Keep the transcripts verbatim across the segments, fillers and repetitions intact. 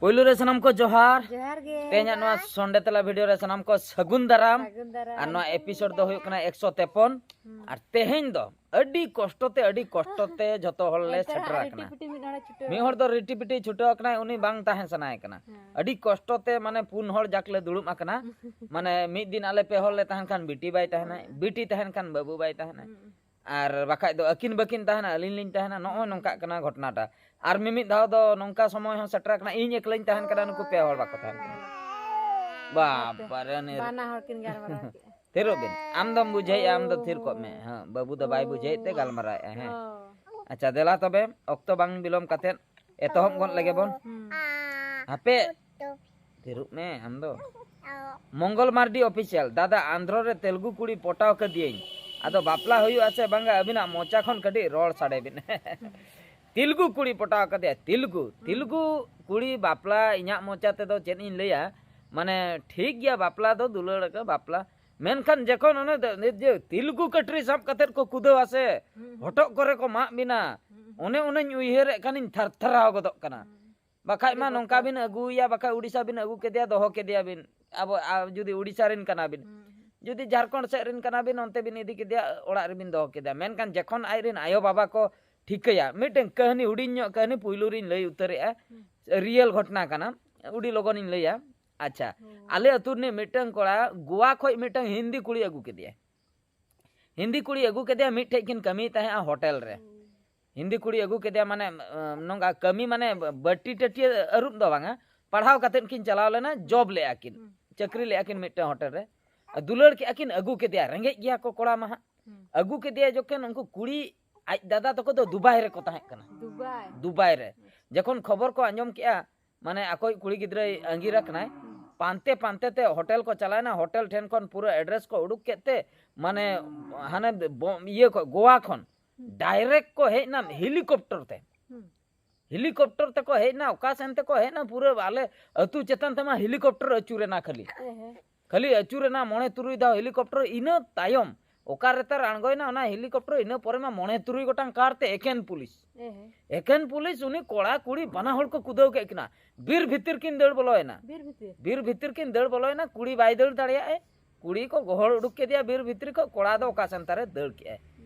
ᱯᱳᱭᱞᱳ ᱨᱮ ᱥᱟᱱᱟᱢ ᱠᱚ ᱡᱚᱦᱟᱨ᱾ ᱡᱚᱦᱟᱨ ᱜᱮ᱾ ᱛᱮᱦᱮᱧᱟᱜ ᱱᱚᱣᱟ ᱥᱚᱱᱰᱮ ᱛᱮᱞᱟ ᱵᱷᱤᱰᱤᱭᱳ ᱨᱮ ᱥᱟᱱᱟᱢ ᱠᱚ ᱥᱟᱹᱜᱩᱱ ᱫᱟᱨᱟᱢ᱾ ᱥᱟᱹᱜᱩᱱ ᱫᱟᱨᱟᱢ᱾ ᱟᱨ ᱱᱚᱣᱟ ᱮᱯᱤᱥᱳᱰ ᱫᱚ ᱦᱩᱭᱩᱜ ᱠᱟᱱᱟ ᱮᱠᱥᱚ ᱛᱮᱯᱚᱱ᱾ ᱦᱩᱸ᱾ ᱟᱨ ᱛᱮᱦᱮᱧ ᱫᱚ ᱟᱹᱰᱤ ᱠᱚᱥᱴᱚ ᱛᱮ ᱟᱹᱰᱤ ᱠᱚᱥᱴᱚ ᱛᱮ ᱡᱷᱚᱛᱚ ᱦᱚᱲ ᱞᱮ ᱮᱱᱛᱮ ᱥᱮᱴᱮᱨ ᱨᱮᱦᱚᱸ ᱟᱠᱟᱱᱟ᱾ ᱨᱤᱴᱤ ᱯᱤᱴᱤ ᱢᱤᱫ ᱦᱚᱲᱮ ᱪᱷᱩᱴᱟᱹᱣ ᱢᱤᱫ ᱦᱚᱲ ᱫᱚ ᱨᱤᱴᱤ ᱯᱤᱴᱤ ᱪᱷᱩᱴᱟᱹᱣ ᱟᱠᱟᱱᱟᱭ, ᱩᱱᱤ ᱵᱟᱝ ᱛᱟᱦᱮᱸ ᱥᱟᱱᱟᱭᱮ ᱠᱟᱱᱟ᱾ ᱦᱮᱸ᱾ ᱟᱹᱰᱤ ᱠᱚᱥᱴᱚ ᱛᱮ ᱢᱟᱱᱮ ᱯᱩᱱ ᱦᱚᱲ ᱡᱟᱠ ᱞᱮ ᱫᱩᱲᱩᱵ ᱟᱠᱟᱱᱟ᱾ ᱢᱟᱱᱮ ᱢᱤᱫ ᱫᱤᱱ ᱟᱞᱮ ᱯᱮ ᱦᱚᱲ ᱞᱮ ᱛᱟᱦᱮᱱ ᱠᱷᱟᱱ ᱵᱤᱴᱤ ᱵᱟᱭ ᱛᱟᱦᱮᱱᱟ, ᱵᱤᱴᱤ ᱛᱟᱦᱮᱱ ᱠᱷᱟᱱ ᱵᱟᱹᱵᱩ ᱵᱟᱭ ᱛᱟᱦᱮᱱᱟ᱾ ᱦᱩᱸ᱾ ᱟᱨ ᱵᱟᱠᱷᱟᱡ ᱫᱚ ᱟᱹᱠᱤᱱ ᱵᱟᱹᱠᱤᱱ ᱛᱟᱦᱮᱱᱟ, ᱟᱹᱞᱤᱧ ᱞᱤᱧ ᱛᱟᱦᱮᱱᱟ, ᱱᱚᱜᱼᱚᱭ ᱱᱚᱝᱠᱟᱜ ᱠᱟᱱᱟ ᱜᱷᱚᱴᱱᱟᱴᱟ᱾ ᱟᱨ ᱢᱤᱢᱤᱫ ᱫᱷᱟᱣ ᱫᱚ ᱱᱚᱝᱠᱟ ᱥᱚᱢᱚᱭ ᱦᱚᱸ ᱥᱮᱴᱮᱨ ᱟᱠᱟᱱᱟ, ᱤᱧ ᱮᱠᱞᱟᱧ ᱛᱟᱦᱮᱱ ᱠᱟᱱᱟ, ᱱᱩᱠᱩ ᱯᱮ ᱦᱚᱲ ᱵᱟᱠᱚ ᱛᱟᱦᱮᱱ ᱠᱟᱱᱟ᱾ ᱵᱟᱯᱟᱨᱮ, ᱱᱤᱨ- ᱵᱟᱱᱟ ᱦᱚᱲ ᱠᱤᱱ ᱜᱟᱞᱢᱟᱨᱟᱣ ᱠᱮᱜᱼᱟ᱾ ᱛᱷᱤᱨᱚᱜ ᱵᱤᱱ, ᱟᱢ ᱫᱚᱢ ᱵᱩᱡᱷᱟᱹᱣᱮᱫᱼᱟ, ᱟᱢ ᱫᱚ ᱛᱷᱤᱨ ᱠᱚᱜ ᱢᱮ᱾ ᱚ᱾ ᱦᱮᱸ, ᱵᱟᱹᱵᱩ ᱫᱚ ᱵᱟᱭ ᱵᱩᱡᱷᱟᱹᱣᱮᱫ ᱛᱮ ᱜᱟᱞᱢᱟᱨᱟᱣᱮᱫᱼᱟ᱾ ᱦᱮᱸ, ᱚ᱾ ᱟᱪᱪᱷᱟ, ᱫᱮᱞᱟ ᱛᱚᱵᱮ, ᱚᱠᱛᱚ ᱵᱟᱝ ᱵᱤᱞᱚᱢ ᱠᱟᱛᱮᱫ ᱮᱛᱚᱦᱚᱵ ᱜᱚᱫ ᱞᱮᱜᱮ ᱵᱚᱱ᱾ ᱦᱩᱸ᱾ ᱦᱟᱯᱮ, ᱛᱷᱤᱨᱚᱜ ᱢᱮ ᱟᱢ ᱫᱚ᱾ ᱢᱚᱝᱜᱚᱞ ᱢᱟᱨᱰᱤ ᱚᱯᱷᱤᱥᱤᱭᱟᱞ, ᱫᱟᱫᱟ ᱟᱱᱫᱷᱨᱚ ᱨᱮ ᱛᱮᱞᱜᱩ ᱠᱩᱲᱤ ᱯᱚᱴᱟᱣ ᱠᱟᱫᱤᱭᱟᱹᱧ, ᱟᱫᱚ ᱵᱟᱯᱞᱟ ᱦᱩᱭᱩᱜᱼᱟ ᱥᱮ ᱵᱟᱝᱟ, ᱟᱹᱵᱤᱱᱟᱜ ᱢᱚᱪᱟ ᱠᱷᱚᱱ ᱠᱟᱹᱴᱤᱡ ᱨᱚᱲ ᱥᱟᱰᱮ ᱵᱤᱱ᱾ ᱛᱮᱞᱜᱩ ᱠᱩᱲᱤ ᱯᱚᱴᱟᱣ ᱠᱟᱫᱮᱭᱟ, ᱛᱮᱞᱜᱩ, ᱛᱮᱞᱜᱩ ᱠᱩᱲᱤ ᱵᱟᱯᱞᱟ ᱤᱧᱟᱹᱜ ᱢᱚᱪᱟ ᱛᱮᱫᱚ ᱪᱮᱫ ᱤᱧ ᱞᱟᱹᱭᱟ, ᱢᱟᱱᱮ ᱴᱷᱤᱠ ᱜᱮᱭᱟ ᱵᱟᱯᱞᱟ ᱫᱚ ᱫᱩᱞᱟᱹᱲ ᱟᱠᱟᱫ ᱵᱟᱯᱞᱟ, ᱢᱮᱱᱠᱷᱟᱱ ᱡᱚᱠᱷᱚᱱ ᱚᱱᱮ ᱫᱚ-, ᱡᱮ ᱛᱮᱞᱜᱩ ᱠᱟᱹᱴᱨᱤ ᱥᱟᱵ ᱠᱟᱛᱮᱫ ᱠᱚ ᱠᱩᱫᱟᱹᱣᱟ ᱥᱮ, ᱦᱩᱸ᱾ ᱦᱚᱴᱚᱜ ᱠᱚᱨᱮ ᱠᱚ ᱢᱟᱜ ᱵᱤᱱᱟ, ᱦᱩᱸ᱾ ᱚᱱᱮ ᱚᱱᱮᱧ ᱩᱭᱦᱟᱹᱨᱮᱫ ᱠᱷᱟᱱᱤᱧ ᱛᱷᱟᱨ ᱛᱷᱟᱨᱟᱣ ᱜᱚᱫᱚᱜ ᱠᱟᱱᱟ᱾ ᱦᱩᱸ᱾ ᱵᱟᱠᱷᱟᱡ ᱟᱹᱰᱤ ᱢᱟ ᱱᱚᱝᱠᱟ ᱵᱚᱛᱚᱨ᱾ ᱵᱤᱱ ᱟᱹᱜᱩᱭᱟ, ᱵᱟᱠᱷᱟᱡ ᱩᱲᱤᱥᱥᱟ ᱵᱤᱱ ᱟᱹᱜᱩ ᱠᱮᱫᱮᱭᱟ, ᱫᱚᱦᱚ ᱠᱮᱫᱮᱭᱟ ᱵᱤᱱ, ᱟᱵᱚ ᱟ-, ᱡᱩᱫᱤ ᱩᱲᱤᱥᱥᱟ ᱨᱮᱱ ᱠᱟᱱᱟ ᱵᱤᱱ, ᱦᱩᱸ᱾ ᱡᱩᱫᱤ ᱡᱷᱟᱲᱠᱷᱚᱸᱰ ᱥᱮᱫ ᱨᱮᱱ ᱠᱟᱱᱟ ᱵᱤᱱ, ᱚᱱᱛᱮ ᱵᱤᱱ ᱤᱫᱤ ᱠᱮᱫᱮᱭᱟ, ᱚᱲᱟᱜ ᱨᱮᱵᱤᱱ ᱫᱚᱦᱚ ᱠᱮᱫᱮᱭᱟ᱾ ᱢᱮᱱᱠᱷᱟᱱ ᱡᱚᱠᱷᱚᱱ ᱟᱡ ᱨᱮᱱ ᱟᱭᱳ ᱵᱟᱵᱟ ᱠᱚ ᱴᱷᱤᱠᱟᱹᱭᱟ, ᱢᱤᱫᱴᱮᱱ ᱠᱟᱹᱦᱱᱤ ᱦᱩᱰᱤᱧ ᱧᱚᱜ ᱠᱟᱹᱦᱱᱤ ᱯᱩᱭᱞᱩ ᱨᱤᱧ ᱞᱟᱹᱭ ᱩᱛᱟᱹᱨᱮᱜᱼᱟ, ᱦᱩᱸ᱾ ᱨᱤᱭᱮᱞ ᱜᱷᱚᱴᱱᱟ ᱠᱟᱱᱟ, ᱟᱹᱰᱤ ᱞᱚᱜᱚᱱᱤᱧ ᱞᱟᱹᱭᱟ᱾ ᱟᱪᱪᱷᱟ, ᱦᱩᱸ᱾ ᱟᱞᱮ ᱟᱹᱛᱩ ᱨᱤᱱᱤᱡ ᱢᱤᱫᱴᱟᱝ ᱠᱚᱲᱟ ᱜᱳᱣᱟ ᱠᱷᱚᱡ ᱢᱤᱫᱴᱟᱝ ᱦᱤᱱᱫᱤ ᱠᱩᱲᱤ ᱟᱹᱜᱩ ᱠᱮᱫᱮᱭᱟ᱾ ᱦᱤᱱᱫᱤ ᱠᱩᱲᱤ ᱟᱹᱜᱩ ᱠᱮᱫᱮᱭᱟ, ᱢᱤᱫᱴᱷᱮᱡ ᱠᱤᱱ ᱠᱟᱹᱢᱤᱭᱮᱫ ᱛᱟᱦᱮᱸᱜᱼᱟ ᱦᱳᱴᱮᱞ ᱨᱮ᱾ ᱦᱩᱸ᱾ ᱦᱤᱱᱫᱤ ᱠᱩᱲᱤ ᱟᱹᱜᱩ ᱠᱮᱫᱮᱭᱟ, ᱢᱟᱱᱮ, ᱟᱸ, ᱱᱚᱝᱠᱟ ᱠᱟᱹᱢᱤ, ᱢᱟᱱᱮ, ᱵᱟᱹᱴᱤ ᱴᱟᱹᱴᱤᱭᱟᱹ ᱟᱹᱨᱩᱵ ᱫᱚ ᱵᱟᱝᱟ, ᱯᱟᱲᱦᱟᱣ ᱠᱟᱛᱮᱫ ᱠᱤᱱ ᱪᱟᱞᱟᱣ ᱞᱮᱱᱟ, ᱡᱚᱵ ᱞᱮᱜᱼᱟ ᱠᱤᱱ, ᱦᱩᱸ᱾ ᱪᱟᱹᱠᱨᱤ ᱞᱮᱜᱼᱟ ᱠᱤᱱ ᱢᱤᱫᱴᱟᱝ ᱦᱳᱴᱮᱞ ᱨᱮ᱾ ᱟᱨ ᱫᱩᱞᱟᱹᱲ ᱠᱮᱜᱼᱟ ᱠᱤᱱ, ᱟᱹᱜᱩ ᱠᱮᱫᱮᱭᱟ, ᱨᱮᱸᱜᱮᱡ ᱜᱮᱭᱟ ᱠᱚ ᱠᱚᱲᱟ ᱢᱟ ᱦᱟᱸᱜ᱾ ᱦᱩᱸ᱾ ᱟᱹᱜᱩ ᱠᱮᱫᱮᱭᱟ ᱡᱚᱠᱷᱚᱱ, ᱩᱱᱠᱩ ᱠᱩᱲᱤ ᱟᱡ ᱫᱟᱫᱟ ᱛᱟᱠᱚ ᱫᱚ ᱫᱩᱵᱟᱭ ᱨᱮᱠᱚ ᱛᱟᱦᱮᱸ ᱠᱟᱱᱟ᱾ ᱫᱩᱵᱟᱭ᱾ ᱫᱩᱵᱟᱭ ᱨᱮ᱾ ᱡᱚᱠᱷᱚᱱ ᱠᱷᱚᱵᱚᱨ ᱠᱚ ᱟᱸᱡᱚᱢ ᱠᱮᱜᱼᱟ, ᱢᱟᱱᱮ ᱟᱠᱚᱭᱤᱡ ᱠᱩᱲᱤ ᱜᱤᱫᱽᱨᱟᱹᱭ ᱟᱸᱜᱤᱨ ᱟᱠᱟᱱᱟᱭ, ᱯᱟᱱᱛᱮ ᱯᱟᱱᱛᱮ ᱛᱮ ᱦᱳᱴᱮᱞ ᱠᱚ ᱪᱟᱞᱟᱣᱮᱱᱟ, ᱦᱳᱴᱮᱞ ᱴᱷᱮᱱ ᱠᱷᱚᱱ ᱯᱩᱨᱟᱹ ᱮᱰᱨᱮᱥ ᱠᱚ ᱩᱰᱩᱠ ᱠᱮᱫ ᱛᱮ, ᱢᱟᱱᱮ ᱦᱟᱱᱮ ᱵᱚ-, ᱤᱭᱟᱹ ᱠᱷᱚᱱ, ᱜᱳᱣᱟ ᱠᱷᱚᱱ ᱦᱩᱸ᱾ ᱰᱟᱭᱨᱮᱠᱴ ᱠᱚ ᱦᱮᱡ ᱮᱱᱟ ᱦᱮᱞᱤᱠᱚᱯᱴᱚᱨ ᱛᱮ᱾ ᱦᱩᱸ᱾ ᱦᱮᱞᱤᱠᱚᱯᱴᱚᱨ ᱛᱮᱠᱚ ᱦᱮᱡ ᱮᱱᱟ, ᱚᱠᱟ ᱥᱮᱱ ᱛᱮᱠᱚ ᱦᱮᱡ ᱮᱱᱟ, ᱯᱩᱨᱟᱹ ᱟᱞᱮ ᱟᱹᱛᱩ ᱪᱮᱛᱟᱱ ᱛᱮᱢᱟ ᱦᱮᱞᱤᱠᱚᱯᱴᱚᱨ ᱟᱹᱪᱩᱨᱮᱱᱟ ᱠᱷᱟᱹᱞᱤ᱾ ᱮᱦᱮ᱾ ᱠᱷᱟᱹᱞᱤ ᱟᱹᱪᱩᱨᱮᱱᱟ ᱢᱚᱬᱮ ᱛᱩᱨᱩᱭ ᱫᱷᱟᱣ ᱦᱮᱞᱤᱠᱚᱯᱴᱚᱨ, ᱤᱱᱟᱹ ᱛᱟᱭᱚᱢ ᱚᱠᱟ ᱨᱮᱛᱟᱨ ᱟᱬᱜᱚᱭᱮᱱᱟ ᱚᱱᱟ ᱦᱮᱞᱤᱠᱚᱯᱴᱟᱨ, ᱤᱱᱟᱹ ᱯᱚᱨᱮ ᱢᱟ ᱢᱚᱬᱮ ᱛᱩᱨᱩᱭ ᱜᱚᱴᱟᱝ ᱠᱟᱨ ᱛᱮ ᱮᱠᱮᱱ ᱯᱩᱞᱤᱥ᱾ ᱮᱠᱮᱱ ᱯᱩᱞᱤᱥ, ᱩᱱᱤ ᱠᱚᱲᱟ ᱠᱩᱲᱤ ᱵᱟᱱᱟ ᱦᱚᱲ ᱠᱚ ᱠᱩᱫᱟᱹᱣ ᱠᱮᱫ ᱠᱤᱱᱟ᱾ ᱵᱤᱨ ᱵᱷᱤᱛᱤᱨ ᱠᱤᱱ ᱫᱟᱹᱲ ᱵᱚᱞᱚᱭᱮᱱᱟ᱾ ᱵᱤᱨ ᱵᱷᱤᱛᱤᱨ? ᱵᱤᱨ ᱵᱷᱤᱛᱤᱨ ᱠᱤᱱ ᱫᱟᱹᱲ ᱵᱚᱞᱚᱭᱮᱱᱟ, ᱠᱩᱲᱤ ᱵᱟᱭ ᱫᱟᱹᱲ ᱫᱟᱲᱮᱭᱟᱜᱼᱟᱭ᱾ ᱠᱩᱲᱤ ᱠᱚ ᱜᱚᱦᱚᱲ ᱩᱰᱩᱠ ᱠᱮᱫᱮᱭᱟ ᱵᱤᱨ ᱵᱷᱤᱛᱨᱤ ᱠᱷᱚᱱ, ᱠᱚᱲᱟ ᱫᱚ ᱚᱠᱟ ᱥᱮᱱ ᱛᱟᱨᱮ ᱫᱟᱹᱲ ᱠᱮᱜᱼᱟᱭ᱾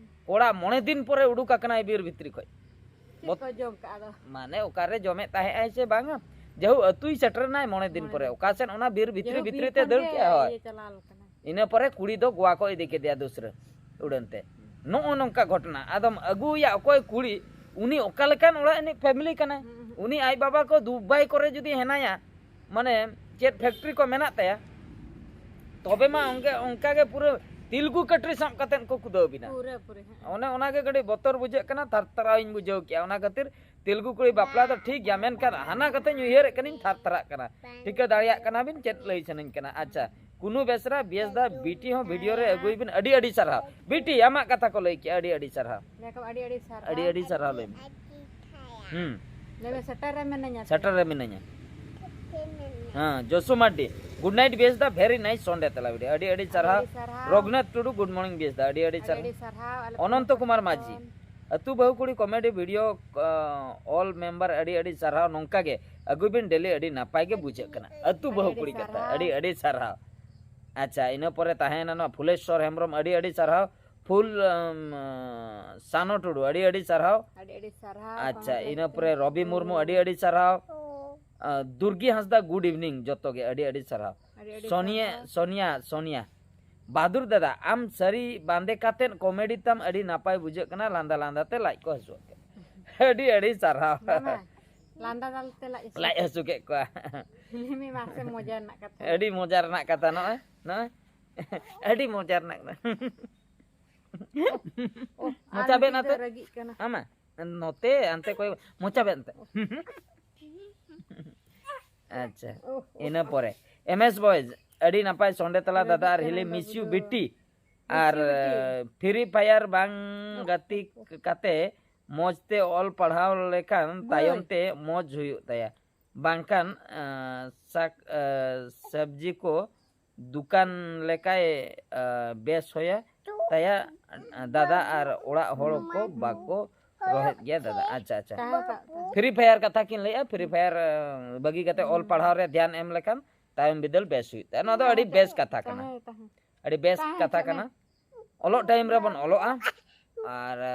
ᱠᱚᱲᱟ ᱢᱚᱬᱮ ᱫᱤᱱ ᱯᱚᱨᱮ ᱩᱰᱩᱠ ᱟᱠᱟᱱᱟᱭ ᱵᱤᱨ ᱵᱷᱤᱛᱨᱤ ᱠᱷᱚᱱ᱾ ᱪᱮᱫ ᱵᱚᱛ- ᱠᱚ ᱡᱚᱢ ᱠᱟᱜᱼᱟ ᱫᱚ? ᱢᱟᱱᱮ ᱚᱠᱟᱨᱮ ᱡᱚᱢᱮᱫ ᱛᱟᱦᱮᱸᱜ ᱟᱭ ᱥᱮ ᱵᱟᱝᱟ, ᱡᱮᱦᱩ ᱟᱹᱛᱩᱭ ᱥᱮᱴᱮᱨ ᱮᱱᱟᱭ ᱢᱚᱬᱮ ᱫᱤᱱ ᱢᱚᱬᱮ ᱯᱚᱨᱮ, ᱫᱤᱱ᱾ ᱚᱠᱟ ᱥᱮᱱ ᱚᱱᱟ ᱵᱤᱨ ᱵᱷᱤᱛᱨᱤ ᱡᱮᱦᱩ ᱵᱷᱤᱛᱨᱤ ᱵᱤᱨ ᱛᱮ ᱠᱷᱚᱱ ᱫᱟᱹᱲ ᱜᱮ ᱠᱮᱜᱼᱟ, ᱦᱳᱭ᱾ ᱤᱭᱟᱹ ᱪᱟᱞᱟᱣ ᱟᱠᱟᱱᱟ᱾ ᱤᱱᱟᱹ ᱯᱚᱨᱮ ᱠᱩᱲᱤ ᱫᱚ ᱜᱳᱣᱟ ᱠᱚ ᱤᱫᱤ ᱠᱮᱫᱮᱭᱟ ᱫᱩᱥᱨᱟᱹ ᱩᱰᱟᱹᱱ ᱛᱮ᱾ ᱱᱚᱜᱼᱚ ᱱᱚᱝᱠᱟ ᱜᱷᱚᱴᱚᱱᱟ᱾ ᱟᱫᱚᱢ ᱟᱹᱜᱩᱭᱟ ᱚᱠᱚᱭ ᱠᱩᱲᱤ, ᱩᱱᱤ ᱚᱠᱟ ᱞᱮᱠᱟᱱ ᱚᱲᱟᱜ ᱨᱤᱱᱤᱡ ᱯᱷᱮᱢᱤᱞᱤ ᱠᱟᱱᱟᱭ? ᱦᱩᱸ, ᱦᱩᱸ᱾ ᱩᱱᱤ ᱟᱡ ᱵᱟᱵᱟ ᱠᱚ ᱫᱩᱵᱟᱭ ᱠᱚᱨᱮ ᱡᱩᱫᱤ ᱦᱮᱱᱟᱭᱟ, ᱢᱟᱱᱮ ᱪᱮᱫ ᱯᱷᱮᱠᱴᱨᱤ ᱠᱚ ᱢᱮᱱᱟᱜ ᱛᱟᱭᱟ, ᱛᱚᱵᱮ ᱢᱟ ᱚᱱᱠᱟ, ᱚᱱᱠᱟ ᱜᱮ ᱯᱩᱨᱟᱹ ᱛᱤᱞᱜᱩ ᱠᱟᱴᱨᱤ ᱥᱟᱵ ᱠᱟᱛᱮᱫ ᱠᱚ ᱠᱩᱫᱟᱹᱣ ᱵᱤᱱᱟ᱾ ᱯᱩᱨᱟᱹ, ᱯᱩᱨᱟᱹ, ᱦᱮᱸ᱾ ᱚᱱᱮ ᱚᱱᱟ ᱜᱮ ᱠᱟᱹᱴᱤᱡ ᱵᱚᱛᱚᱨ ᱵᱩᱡᱷᱟᱹᱜ ᱠᱟᱱᱟ, ᱛᱷᱟᱨ ᱛᱷᱟᱨᱟᱣ ᱤᱧ ᱵᱩᱡᱷᱟᱹᱣ ᱠᱮᱜᱼᱟ᱾ ᱚᱱᱟ ᱠᱷᱟᱹᱛᱤᱨ ᱛᱤᱞᱜᱩ ᱠᱩᱲᱤ ᱵᱟᱯᱞᱟ ᱫᱚ ᱴᱷᱤᱠ ᱜᱮᱭᱟ, ᱢᱮᱱᱠᱷᱟᱱ ᱦᱟᱱᱟ ᱠᱟᱛᱷᱟᱧ ᱩᱭᱦᱟᱹᱨᱮᱫ ᱠᱟᱹᱱᱟᱹᱧ, ᱛᱷᱟᱨ ᱛᱷᱟᱨᱟᱜ ᱠᱟᱱᱟ᱾ ᱴᱷᱤᱠᱟᱹ ᱫᱟᱲᱮᱭᱟᱜ ᱠᱟᱱᱟ ᱵᱤᱱ ᱪᱮᱫ ᱞᱟᱹᱭ ᱥᱟᱱᱟᱧ ᱠᱟᱱᱟ? ᱟᱪᱪᱷᱟ, ᱠᱩᱱᱩ ᱵᱮᱥᱨᱟ ᱵᱤᱭᱮᱥ ᱫᱟ ᱵᱤᱴᱤ ᱦᱚᱸ ᱵᱷᱤᱰᱤᱭᱳ ᱨᱮ ᱟᱹᱜᱩᱭ ᱵᱤᱱ, ᱟᱹᱰᱤ ᱟᱹᱰᱤ ᱥᱟᱨᱦᱟᱣ᱾ ᱵᱤᱴᱤ, ᱟᱢᱟᱜ ᱠᱟᱛᱷᱟ ᱠᱚ ᱞᱟᱹᱭ ᱠᱮᱜᱼᱟ, ᱟᱹᱰᱤ ᱟᱹᱰᱤ ᱥᱟᱨᱦᱟᱣ᱾ ᱞᱟᱹᱭ ᱠᱚ ᱟᱹᱰᱤ ᱟᱹᱰᱤ ᱥᱟᱨᱦᱟᱣ᱾ ᱟᱹᱰᱤ ᱟᱹᱰᱤ ᱥᱟᱨᱦᱟᱣ ᱞᱟᱹᱭ ᱢᱮ᱾ ᱦᱩᱸ᱾ ᱞᱟᱹᱭ ᱢᱮ, ᱥᱮᱴᱮᱨ ᱨᱮ ᱢᱤᱱᱟᱹᱧᱟ᱾ ᱥᱮᱴᱮᱨ ᱨᱮ ᱢᱤᱱᱟᱹᱧᱟ᱾ ᱦᱮᱸ, ᱡᱚᱥᱩ ᱢᱟᱨᱰᱤ, good night ᱵᱮᱥ ᱫᱟ, very nice ᱥᱚᱱᱰᱮ ᱛᱟᱞᱟ ᱵᱷᱤᱰᱤᱭᱳ, ᱟᱹᱰᱤ ᱟᱹᱰᱤ ᱥᱟᱨᱦᱟᱣ᱾ ᱟᱹᱰᱤ ᱥᱟᱨᱦᱟᱣ᱾ ᱨᱚᱜᱷᱩᱱᱟᱛᱷ ᱴᱩᱰᱩ, good morning ᱵᱮᱥ ᱫᱟ, ᱟᱹᱰᱤ ᱟᱹᱰᱤ ᱟᱹᱰᱤ ᱥᱟᱨᱦᱟᱣ᱾ ᱟᱹᱰᱤ ᱥᱟᱨᱦᱟᱣ, ᱟᱞᱮ ᱚᱱᱚᱱᱛᱚ ᱠᱷᱚᱱ ᱠᱩᱢᱟᱨ ᱢᱟᱹᱡᱷᱤ, ᱠᱷᱚᱱ᱾ ᱟᱹᱛᱩ ᱵᱟᱹᱦᱩ ᱠᱩᱲᱤ ᱠᱚᱢᱮᱰᱤ ᱵᱷᱤᱰᱤᱭᱳ, ᱚᱞ ᱢᱮᱢᱵᱟᱨ, ᱟᱹᱰᱤ ᱟᱹᱰᱤ ᱥᱟᱨᱦᱟᱣ᱾ ᱱᱚᱝᱠᱟ ᱜᱮ ᱟᱹᱜᱩᱭ ᱵᱤᱱ ᱰᱮᱞᱤ, ᱟᱹᱰᱤ ᱱᱟᱯᱟᱭ ᱜᱮ ᱵᱩᱡᱷᱟᱹᱜ ᱠᱟᱱᱟ᱾ ᱟᱹᱛᱩ ᱵᱟᱹᱦᱩ ᱟᱹᱰᱤ ᱠᱩᱲᱤ ᱠᱟᱛᱷᱟ, ᱥᱟᱨᱦᱟᱣ᱾ ᱟᱹᱰᱤ ᱟᱹᱰᱤ ᱥᱟᱨᱦᱟᱣ᱾ ᱟᱪᱪᱷᱟ, ᱤᱱᱟᱹ ᱯᱚᱨᱮ ᱛᱟᱦᱮᱸᱭᱮᱱᱟ ᱱᱚᱣᱟ ᱯᱷᱩᱞᱮᱥᱣᱚᱨ ᱦᱮᱢᱵᱨᱚᱢ, ᱟᱹᱰᱤ ᱟᱹᱰᱤ ᱥᱟᱨᱦᱟᱣ᱾ ᱯᱷᱩᱞ, ᱟᱢ, ᱥᱟᱱᱚ ᱴᱩᱰᱩ, ᱟᱹᱰᱤ ᱟᱹᱰᱤ ᱥᱟᱨᱦᱟᱣ᱾ ᱟᱹᱰᱤ ᱟᱹᱰᱤ ᱥᱟᱨᱦᱟᱣ, ᱟᱪᱪᱷᱟ, ᱠᱚᱝᱜᱨᱮᱪᱩᱞᱮᱥᱚᱱ᱾ ᱤᱱᱟᱹ ᱯᱚᱨᱮ ᱨᱚᱵᱤ ᱢᱩᱨᱢᱩ, ᱟᱹᱰᱤ ᱟᱹᱰᱤ ᱥᱟᱨᱦᱟᱣ᱾ ᱟᱸ, ᱫᱩᱨᱜᱤ ᱦᱟᱸᱥᱫᱟ, good evening, ᱡᱚᱛᱚ ᱜᱮ ᱟᱹᱰᱤ ᱟᱹᱰᱤ ᱥᱟᱨᱦᱟᱣ᱾ ᱟᱹᱰᱤ ᱟᱹᱰᱤ ᱥᱚᱱᱤᱭᱟ, ᱥᱟᱨᱦᱟᱣ᱾ ᱥᱚᱱᱤᱭᱟ, ᱥᱚᱱᱤᱭᱟ᱾ ᱵᱟᱦᱟᱫᱩᱨ ᱫᱟᱫᱟ, ᱟᱢ ᱥᱟᱹᱨᱤ ᱵᱟᱸᱫᱮ ᱠᱟᱛᱮᱫ ᱠᱚᱢᱮᱰᱤ ᱛᱟᱢ ᱟᱹᱰᱤ ᱱᱟᱯᱟᱭ ᱵᱩᱡᱷᱟᱹᱜ ᱠᱟᱱᱟ, ᱞᱟᱸᱫᱟ ᱞᱟᱸᱫᱟ ᱛᱮ ᱞᱟᱡ ᱠᱚ ᱦᱟᱹᱥᱩᱣᱟᱜ ᱠᱟᱱᱟ᱾ ᱟᱹᱰᱤ ᱟᱹᱰᱤ ᱥᱟᱨᱦᱟᱣ᱾ ᱵᱟᱝᱟ, ᱞᱟᱸᱫᱟ ᱞᱟᱸᱫᱟ ᱛᱮ ᱞᱟᱡ ᱦᱟᱹᱥᱩ᱾ ᱞᱟᱡ ᱦᱟᱹᱥᱩ ᱠᱮᱫ ᱠᱚᱣᱟ᱾ ᱞᱟᱹᱭ ᱢᱮ ᱢᱟᱥᱮ, ᱢᱚᱡᱟ ᱨᱮᱱᱟᱜ ᱠᱟᱛᱷᱟ᱾ ᱟᱹᱰᱤ ᱢᱚᱡᱟ ᱨᱮᱱᱟᱜ ᱠᱟᱛᱷᱟ ᱱᱚᱜᱼᱚᱭ, ᱱᱚᱜᱼᱚᱭ᱾ ᱟᱹᱰᱤ ᱢᱚᱡᱟ ᱨᱮᱱᱟᱜ ᱠᱟᱛᱷᱟ᱾ ᱚ, ᱟᱨ ᱢᱚᱪᱟ ᱵᱮᱫ ᱢᱤᱫᱴᱤᱡ ᱫᱚ ᱟᱛᱮ᱾ ᱨᱟᱹᱜᱤᱜ ᱠᱟᱱᱟ᱾ ᱟᱢᱟ, ᱱᱚᱛᱮ, ᱟᱱᱛᱮ ᱠᱚᱭ, ᱢᱚᱪᱟ ᱵᱮᱫ ᱟᱱᱛᱮ᱾ ᱟᱪᱪᱷᱟ, ᱳᱦ, ᱳᱦ, ᱤᱱᱟᱹ ᱳᱦ᱾ ᱯᱚᱨᱮ, M S Boys, ᱟᱹᱰᱤ ᱱᱟᱯᱟᱭ ᱥᱚᱸᱰᱮ ᱛᱟᱞᱟ ᱨᱟᱹᱜᱤᱜ ᱫᱟᱫᱟ ᱟᱨ ᱠᱟᱱᱟ ᱦᱤᱞᱤ, ᱵᱟᱹᱵᱩ miss you ᱫᱚ᱾ ᱵᱤᱴᱤ᱾ Miss ᱟᱨ, you ᱵᱤᱴᱤ᱾ ᱮ, Free Fire ᱵᱟᱝ ᱳᱦ, ᱜᱟᱛᱮ ᱳᱦ, ᱳᱦ᱾ ᱠᱟᱛᱮ ᱢᱚᱡᱽ ᱛᱮ ᱚᱞ ᱯᱟᱲᱦᱟᱣ ᱞᱮᱠᱷᱟᱱ ᱢᱟᱹᱭ᱾ ᱛᱟᱭᱚᱢ ᱛᱮ ᱢᱚᱡᱽ ᱦᱩᱭᱩᱜ ᱛᱟᱭᱟ᱾ ᱵᱟᱝᱠᱷᱟᱱ, ᱮ, ᱥᱟᱠ-, ᱮ, ᱥᱚᱵᱽᱡᱤ ᱠᱚ ᱫᱩᱠᱟᱱ ᱞᱮᱠᱟᱭ, ᱮ, ᱵᱮᱥ ᱦᱚᱭᱟ᱾ ᱛᱟᱭᱟ ᱫᱟᱫᱟ ᱟᱨ ᱚᱲᱟᱜ ᱦᱚᱲ ᱠᱚ ᱵᱟᱠᱚ ᱨᱚᱦᱮᱫ ᱜᱮᱭᱟ ᱫᱟᱫᱟ᱾ ᱟᱪᱪᱷᱟ, ᱟᱪᱪᱷᱟ᱾ ᱛᱟᱦᱮᱸ ᱠᱟᱜ ᱛᱟᱦᱮᱸ᱾ ᱯᱷᱨᱤ ᱯᱷᱟᱭᱟᱨ ᱠᱟᱛᱷᱟ ᱠᱤᱱ ᱞᱟᱹᱭᱮᱜᱼᱟ, ᱯᱷᱨᱤ ᱯᱷᱟᱭᱟᱨ, ᱮ, ᱵᱟᱹᱜᱤ ᱠᱟᱛᱮ ᱚᱞ ᱯᱟᱲᱦᱟᱣ ᱨᱮ ᱫᱷᱮᱭᱟᱱ ᱮᱢ ᱞᱮᱠᱷᱟᱱ ᱛᱟᱭᱚᱢ ᱵᱤᱫᱟᱹᱞ ᱵᱮᱥ ᱦᱩᱭᱩᱜ ᱛᱟᱭᱟ᱾ ᱱᱚᱣᱟ ᱫᱚ ᱟᱹᱰᱤ ᱵᱮᱥ ᱠᱟᱛᱷᱟ ᱠᱟᱱᱟ᱾ ᱛᱟᱦᱮᱸ, ᱛᱟᱦᱮᱸ᱾ ᱟᱹᱰᱤ ᱵᱮᱥ ᱛᱟᱦᱮᱸ ᱠᱟᱛᱷᱟ ᱦᱚᱪᱚ ᱠᱟᱱᱟ᱾ ᱢᱮ᱾ ᱚᱞᱚᱜ ᱴᱟᱭᱤᱢ ᱨᱮᱵᱚᱱ ᱚᱞᱚᱜᱼᱟ᱾ ᱟᱨ, ᱮ,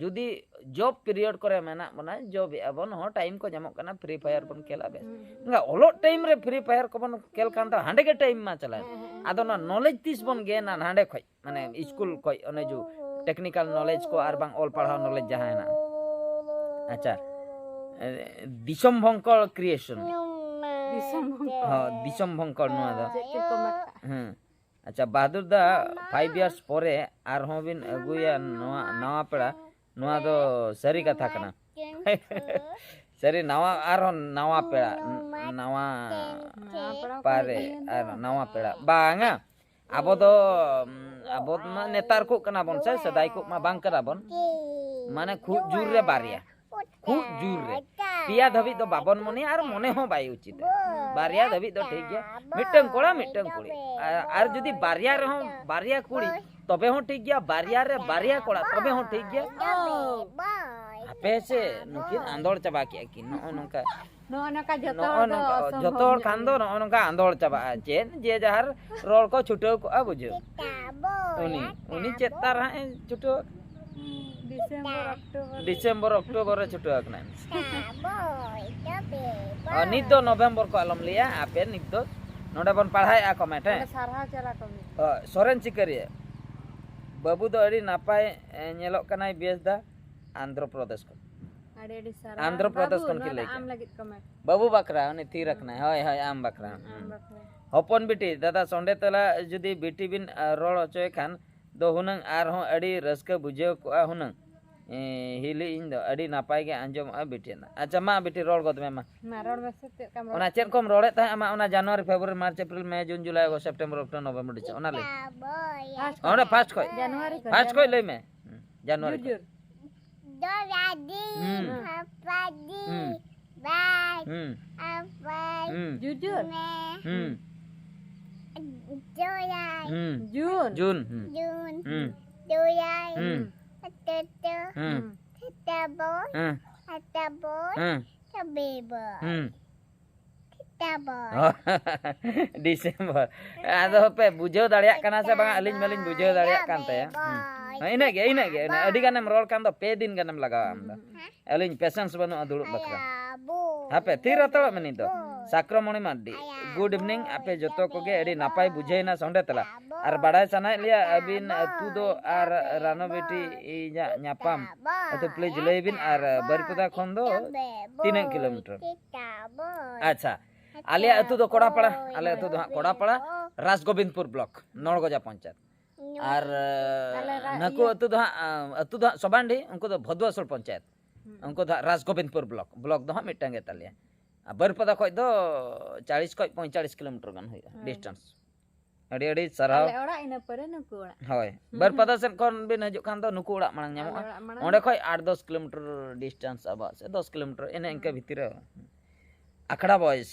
ᱡᱩᱫᱤ ᱡᱚᱵ ᱯᱤᱨᱤᱭᱚᱰ ᱠᱚᱨᱮ ᱢᱮᱱᱟᱜ ᱵᱚᱱᱟ, ᱡᱚᱵ ᱮᱜᱼᱟ ᱵᱚᱱ ᱦᱚᱸ, ᱴᱟᱭᱤᱢ ᱠᱚ ᱧᱟᱢᱚᱜ ᱠᱟᱱᱟ, ᱯᱷᱨᱤ ᱯᱷᱟᱭᱟᱨ ᱵᱚᱱ ᱠᱷᱮᱞᱟ, ᱵᱮᱥ᱾ ᱦᱩᱸ, ᱦᱩᱸ᱾ ᱮᱱᱠᱷᱟᱱ ᱚᱞᱚᱜ ᱴᱟᱭᱤᱢ ᱨᱮ ᱯᱷᱨᱤ ᱯᱷᱟᱭᱟᱨ ᱠᱚᱵᱚᱱ ᱠᱷᱮᱞ ᱠᱷᱟᱱ ᱫᱚ ᱦᱟᱸᱰᱮ ᱜᱮ ᱴᱟᱭᱤᱢ ᱢᱟ ᱪᱟᱞᱟᱣᱮᱱ᱾ ᱦᱮᱸ, ᱦᱮᱸ, ᱦᱮᱸ᱾ ᱟᱫᱚ ᱚᱱᱟ ᱱᱚᱞᱮᱡᱽ ᱛᱤᱥ ᱵᱚᱱ ᱜᱮᱱᱟ ᱦᱟᱸᱰᱮ ᱠᱷᱚᱡ? ᱢᱟᱱᱮ ᱤᱥᱠᱩᱞ ᱠᱷᱚᱡ ᱚᱱᱮ ᱡᱩ ᱴᱮᱠᱱᱤᱠᱟᱞ ᱱᱚᱞᱮᱡᱽ ᱠᱚ ᱟᱨ ᱵᱟᱝ ᱚᱞ ᱯᱟᱲᱦᱟᱣ ᱱᱚᱞᱮᱡᱽ ᱡᱟᱦᱟᱸ ᱦᱮᱱᱟᱜᱼᱟ᱾ ᱟᱪᱪᱷᱟ, ᱮ, ᱫᱤᱥᱚᱢ ᱵᱷᱚᱝᱠᱚᱨ ᱠᱨᱤᱭᱮᱥᱚᱱ᱾ ᱫᱤᱥᱚᱢ ᱵᱷᱚᱝᱠᱚᱨ᱾ ᱦᱚᱸ, ᱫᱤᱥᱚᱢ ᱵᱷᱚᱝᱠᱚᱨ ᱱᱚᱣᱟ ᱫᱚ᱾ ᱪᱮᱫ ᱪᱚᱠᱚ ᱢᱮᱛᱟᱜᱼᱟ? ᱦᱮᱸ᱾ ᱟᱪᱪᱷᱟ, ᱵᱟᱦᱟᱫᱩᱨ ᱫᱟ, ᱯᱷᱟᱭᱤᱵᱷ ᱤᱭᱟᱨᱥ ᱯᱚᱨᱮ ᱟᱨᱦᱚᱸ ᱵᱤᱱ ᱟᱹᱜᱩᱭᱟ ᱱᱚᱣᱟ ᱱᱟᱣᱟ ᱯᱮᱲᱟ, ᱱᱚᱣᱟ ᱫᱚ ᱥᱟᱹᱨᱤ ᱠᱟᱛᱷᱟ ᱠᱟᱱᱟ᱾ ᱥᱟᱹᱨᱤ, ᱱᱟᱣᱟ, ᱟᱨᱦᱚᱸ ᱱᱟᱣᱟ ᱯᱮᱲᱟ, ᱱᱟᱣᱟ ᱱᱟᱣᱟ ᱯᱮᱲᱟ ᱠᱚ ᱯᱟᱨᱮ ᱤᱫᱤᱭᱮᱱ ᱫᱚ᱾ ᱟᱨ ᱱᱟᱣᱟ ᱯᱮᱲᱟ᱾ ᱵᱟᱝᱟ, ᱟᱵᱚ ᱫᱚ, ᱩᱢ, ᱟᱵᱚ ᱢᱟ ᱱᱮᱛᱟᱨ ᱠᱚᱜ ᱠᱟᱱᱟ ᱵᱚᱱ ᱥᱮ, ᱥᱮᱫᱟᱭ ᱠᱚᱜ ᱢᱟ ᱵᱟᱝ ᱠᱟᱱᱟ ᱵᱚᱱ᱾ ᱢᱟᱱᱮ ᱠᱷᱩᱵ ᱡᱳᱨ ᱨᱮ ᱵᱟᱨᱭᱟ, ᱠᱷᱩᱵ ᱡᱳᱨ ᱨᱮ᱾ ᱯᱮᱭᱟ ᱫᱷᱟᱹᱵᱤᱡ ᱫᱚ ᱵᱟᱵᱚᱱ ᱢᱚᱱᱮᱭᱟ ᱟᱨ ᱢᱚᱱᱮ ᱦᱚᱸ ᱵᱟᱭ ᱩᱪᱤᱛᱟ᱾ ᱵᱟᱨᱭᱟ ᱫᱷᱟᱹᱵᱤᱡ ᱫᱚ ᱴᱷᱤᱠ ᱜᱮᱭᱟ, ᱢᱤᱫᱴᱟᱝ ᱠᱚᱲᱟ, ᱢᱤᱫᱴᱟᱝ ᱠᱩᱲᱤ᱾ ᱟᱨ, ᱟᱨ ᱡᱩᱫᱤ ᱵᱟᱨᱭᱟ ᱨᱮᱦᱚᱸ ᱵᱟᱨᱭᱟ ᱠᱩᱲᱤ, ᱛᱚᱵᱮ ᱦᱚᱸ ᱴᱷᱤᱠ ᱜᱮᱭᱟ, ᱵᱟᱨᱭᱟ ᱨᱮ ᱵᱟᱨᱭᱟ ᱠᱚᱲᱟ, ᱛᱚᱵᱮ ᱦᱚᱸ ᱴᱷᱤᱠ ᱜᱮᱭᱟ᱾ ᱚ᱾ ᱟᱯᱮ ᱥᱮ ᱱᱩᱠᱤᱱ ᱟᱸᱫᱚᱲ ᱪᱟᱵᱟ ᱠᱮᱜᱼᱟ ᱠᱤᱱ, ᱱᱚᱜᱼᱚ ᱱᱚᱝᱠᱟ᱾ ᱱᱚᱜᱼᱚ ᱱᱚᱝᱠᱟ ᱡᱚᱛᱚ ᱱᱚᱜᱼᱚ ᱦᱚᱲ ᱫᱚ ᱱᱚᱝᱠᱟ, ᱚᱥᱚᱢᱵᱷᱚᱵ ᱡᱚᱛᱚ ᱦᱚᱲ ᱧᱚᱜ ᱠᱷᱟᱱ ᱫᱚ ᱜᱮᱭᱟ᱾ ᱱᱚᱜᱼᱚ ᱱᱚᱝᱠᱟ ᱟᱸᱫᱚᱲ ᱪᱟᱵᱟᱜᱼᱟ᱾ ᱪᱮᱫ ᱡᱮ ᱡᱟᱦᱟᱨ ᱨᱚᱲ ᱠᱚ ᱪᱷᱩᱴᱟᱹᱣ ᱠᱚᱜᱼᱟ, ᱵᱩᱡᱷᱟᱹᱣ᱾ ᱩᱱᱤ, ᱩᱱᱤ ᱪᱮᱫ ᱛᱟᱨ ᱦᱟᱸᱜ ᱮ ᱪᱷᱩᱴᱟᱹᱣ ᱟᱠᱟᱱᱟ? December, October. ᱰᱤᱥᱮᱢᱵᱚᱨ, ᱚᱠᱴᱳᱵᱚᱨ ᱨᱮ ᱪᱷᱩᱴᱟᱹᱣ ᱟᱠᱟᱱᱟᱭ᱾ ᱟᱨ ᱱᱤᱛ ᱫᱚ ᱱᱚᱵᱷᱮᱢᱵᱚᱨ ᱠᱚ ᱟᱞᱚᱢ ᱞᱟᱹᱭᱟ, ᱟᱯᱮ ᱱᱤᱛ ᱫᱚ ᱱᱚᱰᱮ ᱵᱚᱱ ᱯᱟᱲᱦᱟᱣᱮᱫᱼᱟ ᱠᱚᱢᱮᱱᱴ, ᱦᱮᱸ? ᱚᱸᱰᱮ ᱥᱟᱨᱦᱟᱣ ᱪᱟᱞᱟ ᱠᱚ ᱢᱮ᱾ ᱚ, ᱥᱚᱨᱮᱱ ᱥᱤᱠᱟᱹᱨᱤᱭᱟᱹ, ᱵᱟᱹᱵᱩ ᱫᱚ ᱟᱹᱰᱤ ᱱᱟᱯᱟᱭ, ᱮ, ᱧᱮᱞᱚᱜ ᱠᱟᱱᱟᱭ, ᱵᱮᱥ ᱫᱟ, ᱟᱱᱫᱷᱨᱚ ᱯᱨᱚᱫᱮᱥ ᱠᱷᱚᱱ᱾ ᱟᱹᱰᱤ ᱟᱹᱰᱤ ᱥᱟᱨᱦᱟᱣ᱾ ᱟᱱᱫᱷᱨᱚ ᱯᱨᱚᱫᱮᱥ ᱵᱟᱹᱵᱩ, ᱠᱷᱚᱱ ᱱᱚᱣᱟ ᱠᱤᱱ ᱫᱚ ᱞᱟᱹᱭ ᱟᱢ ᱠᱮᱫᱟ᱾ ᱞᱟᱹᱜᱤᱫ ᱠᱚ ᱢᱮ᱾ ᱵᱟᱹᱵᱩ ᱵᱟᱠᱷᱨᱟ, ᱩᱱᱤ ᱛᱷᱤᱨ ᱟᱠᱟᱱᱟᱭ᱾ ᱦᱳᱭ, ᱦᱳᱭ, ᱟᱢ ᱵᱟᱠᱷᱨᱟ᱾ ᱟᱢ ᱦᱩᱸ᱾ ᱵᱟᱠᱷᱨᱟ᱾ ᱦᱚᱯᱚᱱ ᱵᱤᱴᱤ, ᱫᱟᱫᱟ ᱥᱚᱸᱰᱮ ᱛᱟᱞᱟ ᱡᱩᱫᱤ ᱵᱤᱴᱤ ᱵᱤᱱ, ᱟ, ᱨᱚᱲ ᱦᱚᱪᱚᱭ ᱠᱷᱟᱱ ᱫᱚ ᱦᱩᱱᱟᱹᱝ ᱟᱨᱦᱚᱸ ᱟᱹᱰᱤ ᱨᱟᱹᱥᱠᱟᱹ ᱵᱩᱡᱷᱟᱹᱣ ᱠᱚᱜᱼᱟ ᱦᱩᱱᱟᱹᱝ᱾ ᱮ, ᱦᱤᱞᱤ ᱤᱧ ᱫᱚ ᱟᱹᱰᱤ ᱱᱟᱯᱟᱭ ᱜᱮ ᱟᱸᱡᱚᱢᱚᱜᱼᱟ ᱵᱤᱴᱤ ᱨᱮᱱᱟᱜ᱾ ᱟᱪᱪᱷᱟ, ᱢᱟ ᱵᱤᱴᱤ ᱨᱚᱲ ᱜᱚᱫ ᱢᱮ ᱢᱟ᱾ ᱢᱟ ᱨᱚᱲ ᱢᱮᱥᱮ, ᱪᱮᱫ ᱞᱮᱠᱟᱢ ᱨᱚᱲ ᱚᱱᱟ ᱪᱮᱫ ᱠᱚᱢ ᱨᱚᱲᱮᱫ ᱛᱟᱦᱮᱸᱫ ᱟᱢᱟᱜ ᱚᱱᱟ ᱡᱟᱱᱩᱣᱟᱨᱤ, February, March, April, May, June, July, August, September, October, November, December, ᱚᱱᱟ ᱞᱟᱹᱭ᱾ ᱯᱷᱟᱥᱴ ᱚᱸᱰᱮ ᱠᱷᱚᱡ᱾ ᱯᱷᱟᱥᱴ ᱠᱷᱚᱡ᱾ ᱡᱟᱱᱩᱣᱟᱨᱤ ᱠᱷᱚᱡ, ᱯᱷᱟᱥᱴ ᱠᱷᱚᱡ ᱡᱟᱱᱩᱣᱟᱨᱤ᱾ ᱞᱟᱹᱭ ᱢᱮ᱾ ᱦᱩᱸ, ᱡᱟᱱᱩᱣᱟᱨᱤ ᱡᱳᱨ ᱠᱷᱚᱡ᱾ ᱡᱳᱨ᱾ ᱫᱚ ᱫᱟᱫᱤ, ᱦᱩᱸ᱾ ᱦᱩᱸ᱾ ᱯᱟᱯᱟᱫᱤ, ᱦᱩᱸ᱾ ᱵᱟᱭ, ᱦᱩᱸ᱾ ᱟᱯᱟᱭ, ᱦᱩᱸ᱾ ᱡᱳᱨ ᱡᱳᱨ᱾ ᱢᱮ᱾ ᱦᱩᱸ᱾ July. Hmm. June. June. Hmm. June. Hmm. July. Hmm. October. Hmm. September. Hmm. October. Hmm. November. Hmm. September. Oh, December. ᱟᱫᱚ ᱯᱮ ᱵᱩᱡᱷᱟᱹᱣ ᱫᱟᱲᱮᱭᱟᱜ ᱠᱟᱱᱟ ᱥᱮ ᱵᱟᱝ? ᱟᱹᱞᱤᱧ ᱢᱟᱞᱤᱧ ᱵᱩᱡᱷᱟᱹᱣ ᱫᱟᱲᱮᱭᱟᱜ ᱠᱟᱱ ᱛᱟᱭᱟ᱾ Hmm. ᱦᱮᱸ, ᱤᱱᱟᱹᱜ ᱜᱮ, ᱤᱱᱟᱹᱜ ᱜᱮ, ᱤᱱᱟᱹᱜ᱾ ᱟᱹᱰᱤ ᱜᱟᱱᱮᱢ ᱨᱚᱲ ᱠᱟᱱ ᱫᱚ, ᱯᱮ ᱫᱤᱱ ᱜᱟᱱᱮᱢ ᱞᱟᱜᱟᱣᱟ ᱟᱢ ᱫᱚ᱾ ᱦᱮᱸ? ᱟᱹᱞᱤᱧ patience ᱵᱟᱹᱱᱩᱜᱼᱟ ᱫᱩᱲᱩᱵ ᱵᱟᱠᱷᱨᱟ᱾ ᱦᱟᱯᱮ, ᱛᱷᱤᱨ ᱦᱟᱛᱟᱲᱚᱜ ᱢᱮ ᱱᱤᱛ ᱫᱚ᱾ ᱥᱟᱠᱨᱚᱢᱚᱬᱤ ᱢᱟᱨᱰᱤ, good evening, ᱟᱯᱮ ᱡᱚᱛᱚ ᱠᱚᱜᱮ ᱟᱹᱰᱤ ᱱᱟᱯᱟᱭ ᱵᱩᱡᱷᱟᱹᱣᱮᱱᱟ ᱥᱚᱸᱰᱮ ᱛᱮᱞᱟ᱾ ᱟᱨ ᱵᱟᱲᱟᱭ ᱥᱟᱱᱟᱭᱮᱫ ᱞᱮᱭᱟ ᱟᱹᱵᱤᱱ ᱟᱹᱛᱩ ᱫᱚ ᱟᱨ ᱨᱟᱱᱚ ᱵᱤᱴᱤ ᱤᱧᱟᱜ ᱧᱟᱯᱟᱢ ᱟᱹᱛᱩ, please ᱞᱟᱹᱭ ᱵᱤᱱ᱾ ᱟᱨ ᱵᱟᱹᱨᱤᱯᱟᱫᱟ ᱠᱷᱚᱱ ᱫᱚ ᱛᱤᱱᱟᱹᱜ kilometer? ᱟᱪᱪᱷᱟ, ᱟᱞᱮᱭᱟᱜ ᱟᱹᱛᱩ ᱫᱚ ᱠᱚᱲᱟᱯᱟᱲᱟ, ᱟᱞᱮ ᱟᱹᱛᱩ ᱫᱚ ᱦᱟᱸᱜ ᱠᱚᱲᱟᱯᱟᱲᱟ, ᱨᱟᱡᱽᱜᱳᱵᱤᱱᱫᱽᱯᱩᱨ block, ᱱᱚᱲᱜᱚᱡᱟ ᱯᱚᱧᱪᱟᱭᱮᱛ᱾ ᱟᱨ ᱟᱞᱮ ᱨᱟ-, ᱱᱟᱹᱠᱩ ᱤᱭᱟᱹ ᱟᱹᱛᱩ ᱫᱚ ᱦᱟᱸᱜ, ᱟᱹᱛᱩ ᱫᱚ ᱦᱟᱸᱜ ᱥᱚᱵᱟᱱᱰᱤ, ᱩᱱᱠᱩ ᱫᱚ ᱵᱷᱚᱫᱩᱣᱟᱥᱳᱞ ᱯᱚᱧᱪᱟᱭᱮᱛ᱾ ᱦᱩᱸ᱾ ᱩᱱᱠᱩ ᱫᱚ ᱦᱟᱸᱜ ᱨᱟᱡᱽᱜᱳᱵᱤᱱᱫᱽᱯᱩᱨ block, block ᱫᱚ ᱦᱟᱸᱜ ᱢᱤᱫᱴᱟᱝ ᱜᱮ ᱛᱟᱞᱮᱭᱟ᱾ ᱟᱨ ᱵᱟᱹᱨᱤᱯᱟᱫᱟ ᱠᱷᱚᱡ ᱫᱚ ᱪᱟᱞᱤᱥ ᱠᱷᱚᱡ ᱯᱚᱸᱭᱛᱟᱞᱤᱥ kilometer ᱜᱟᱱ ᱦᱩᱭᱩᱜᱼᱟ, ᱦᱮᱸ᱾ Distance᱾ ᱟᱹᱰᱤ ᱟᱹᱰᱤ ᱥᱟᱨᱦᱟᱣ᱾ ᱟᱞᱮ ᱚᱲᱟᱜ ᱤᱱᱟᱹ ᱯᱚᱨᱮ ᱱᱩᱠᱩ ᱚᱲᱟᱜ᱾ ᱦᱳᱭ, ᱦᱩᱸ, ᱵᱟᱹᱨᱤᱯᱟᱫᱟ ᱦᱩᱸ᱾ ᱥᱮᱫ ᱠᱷᱚᱱ ᱵᱤᱱ ᱦᱤᱡᱩᱜ ᱠᱷᱟᱱ ᱫᱚ ᱱᱩᱠᱩ ᱚᱲᱟᱜ ᱢᱟᱲᱟᱝ ᱧᱟᱢᱚᱜᱼᱟ᱾ ᱟᱞᱮ ᱚᱲᱟᱜ ᱢᱟᱲᱟᱝ᱾ ᱚᱸᱰᱮ ᱠᱷᱚᱡ ᱟᱴ ᱫᱚᱥ kilometer distance ᱟᱵᱚᱣᱟᱜ ᱥᱮ ᱫᱚᱥ kilometer ᱮᱱᱮ ᱤᱱᱠᱟᱹ ᱦᱩᱸ᱾ ᱵᱷᱤᱛᱤᱨ ᱨᱮ᱾ ᱟᱠᱷᱲᱟ boys,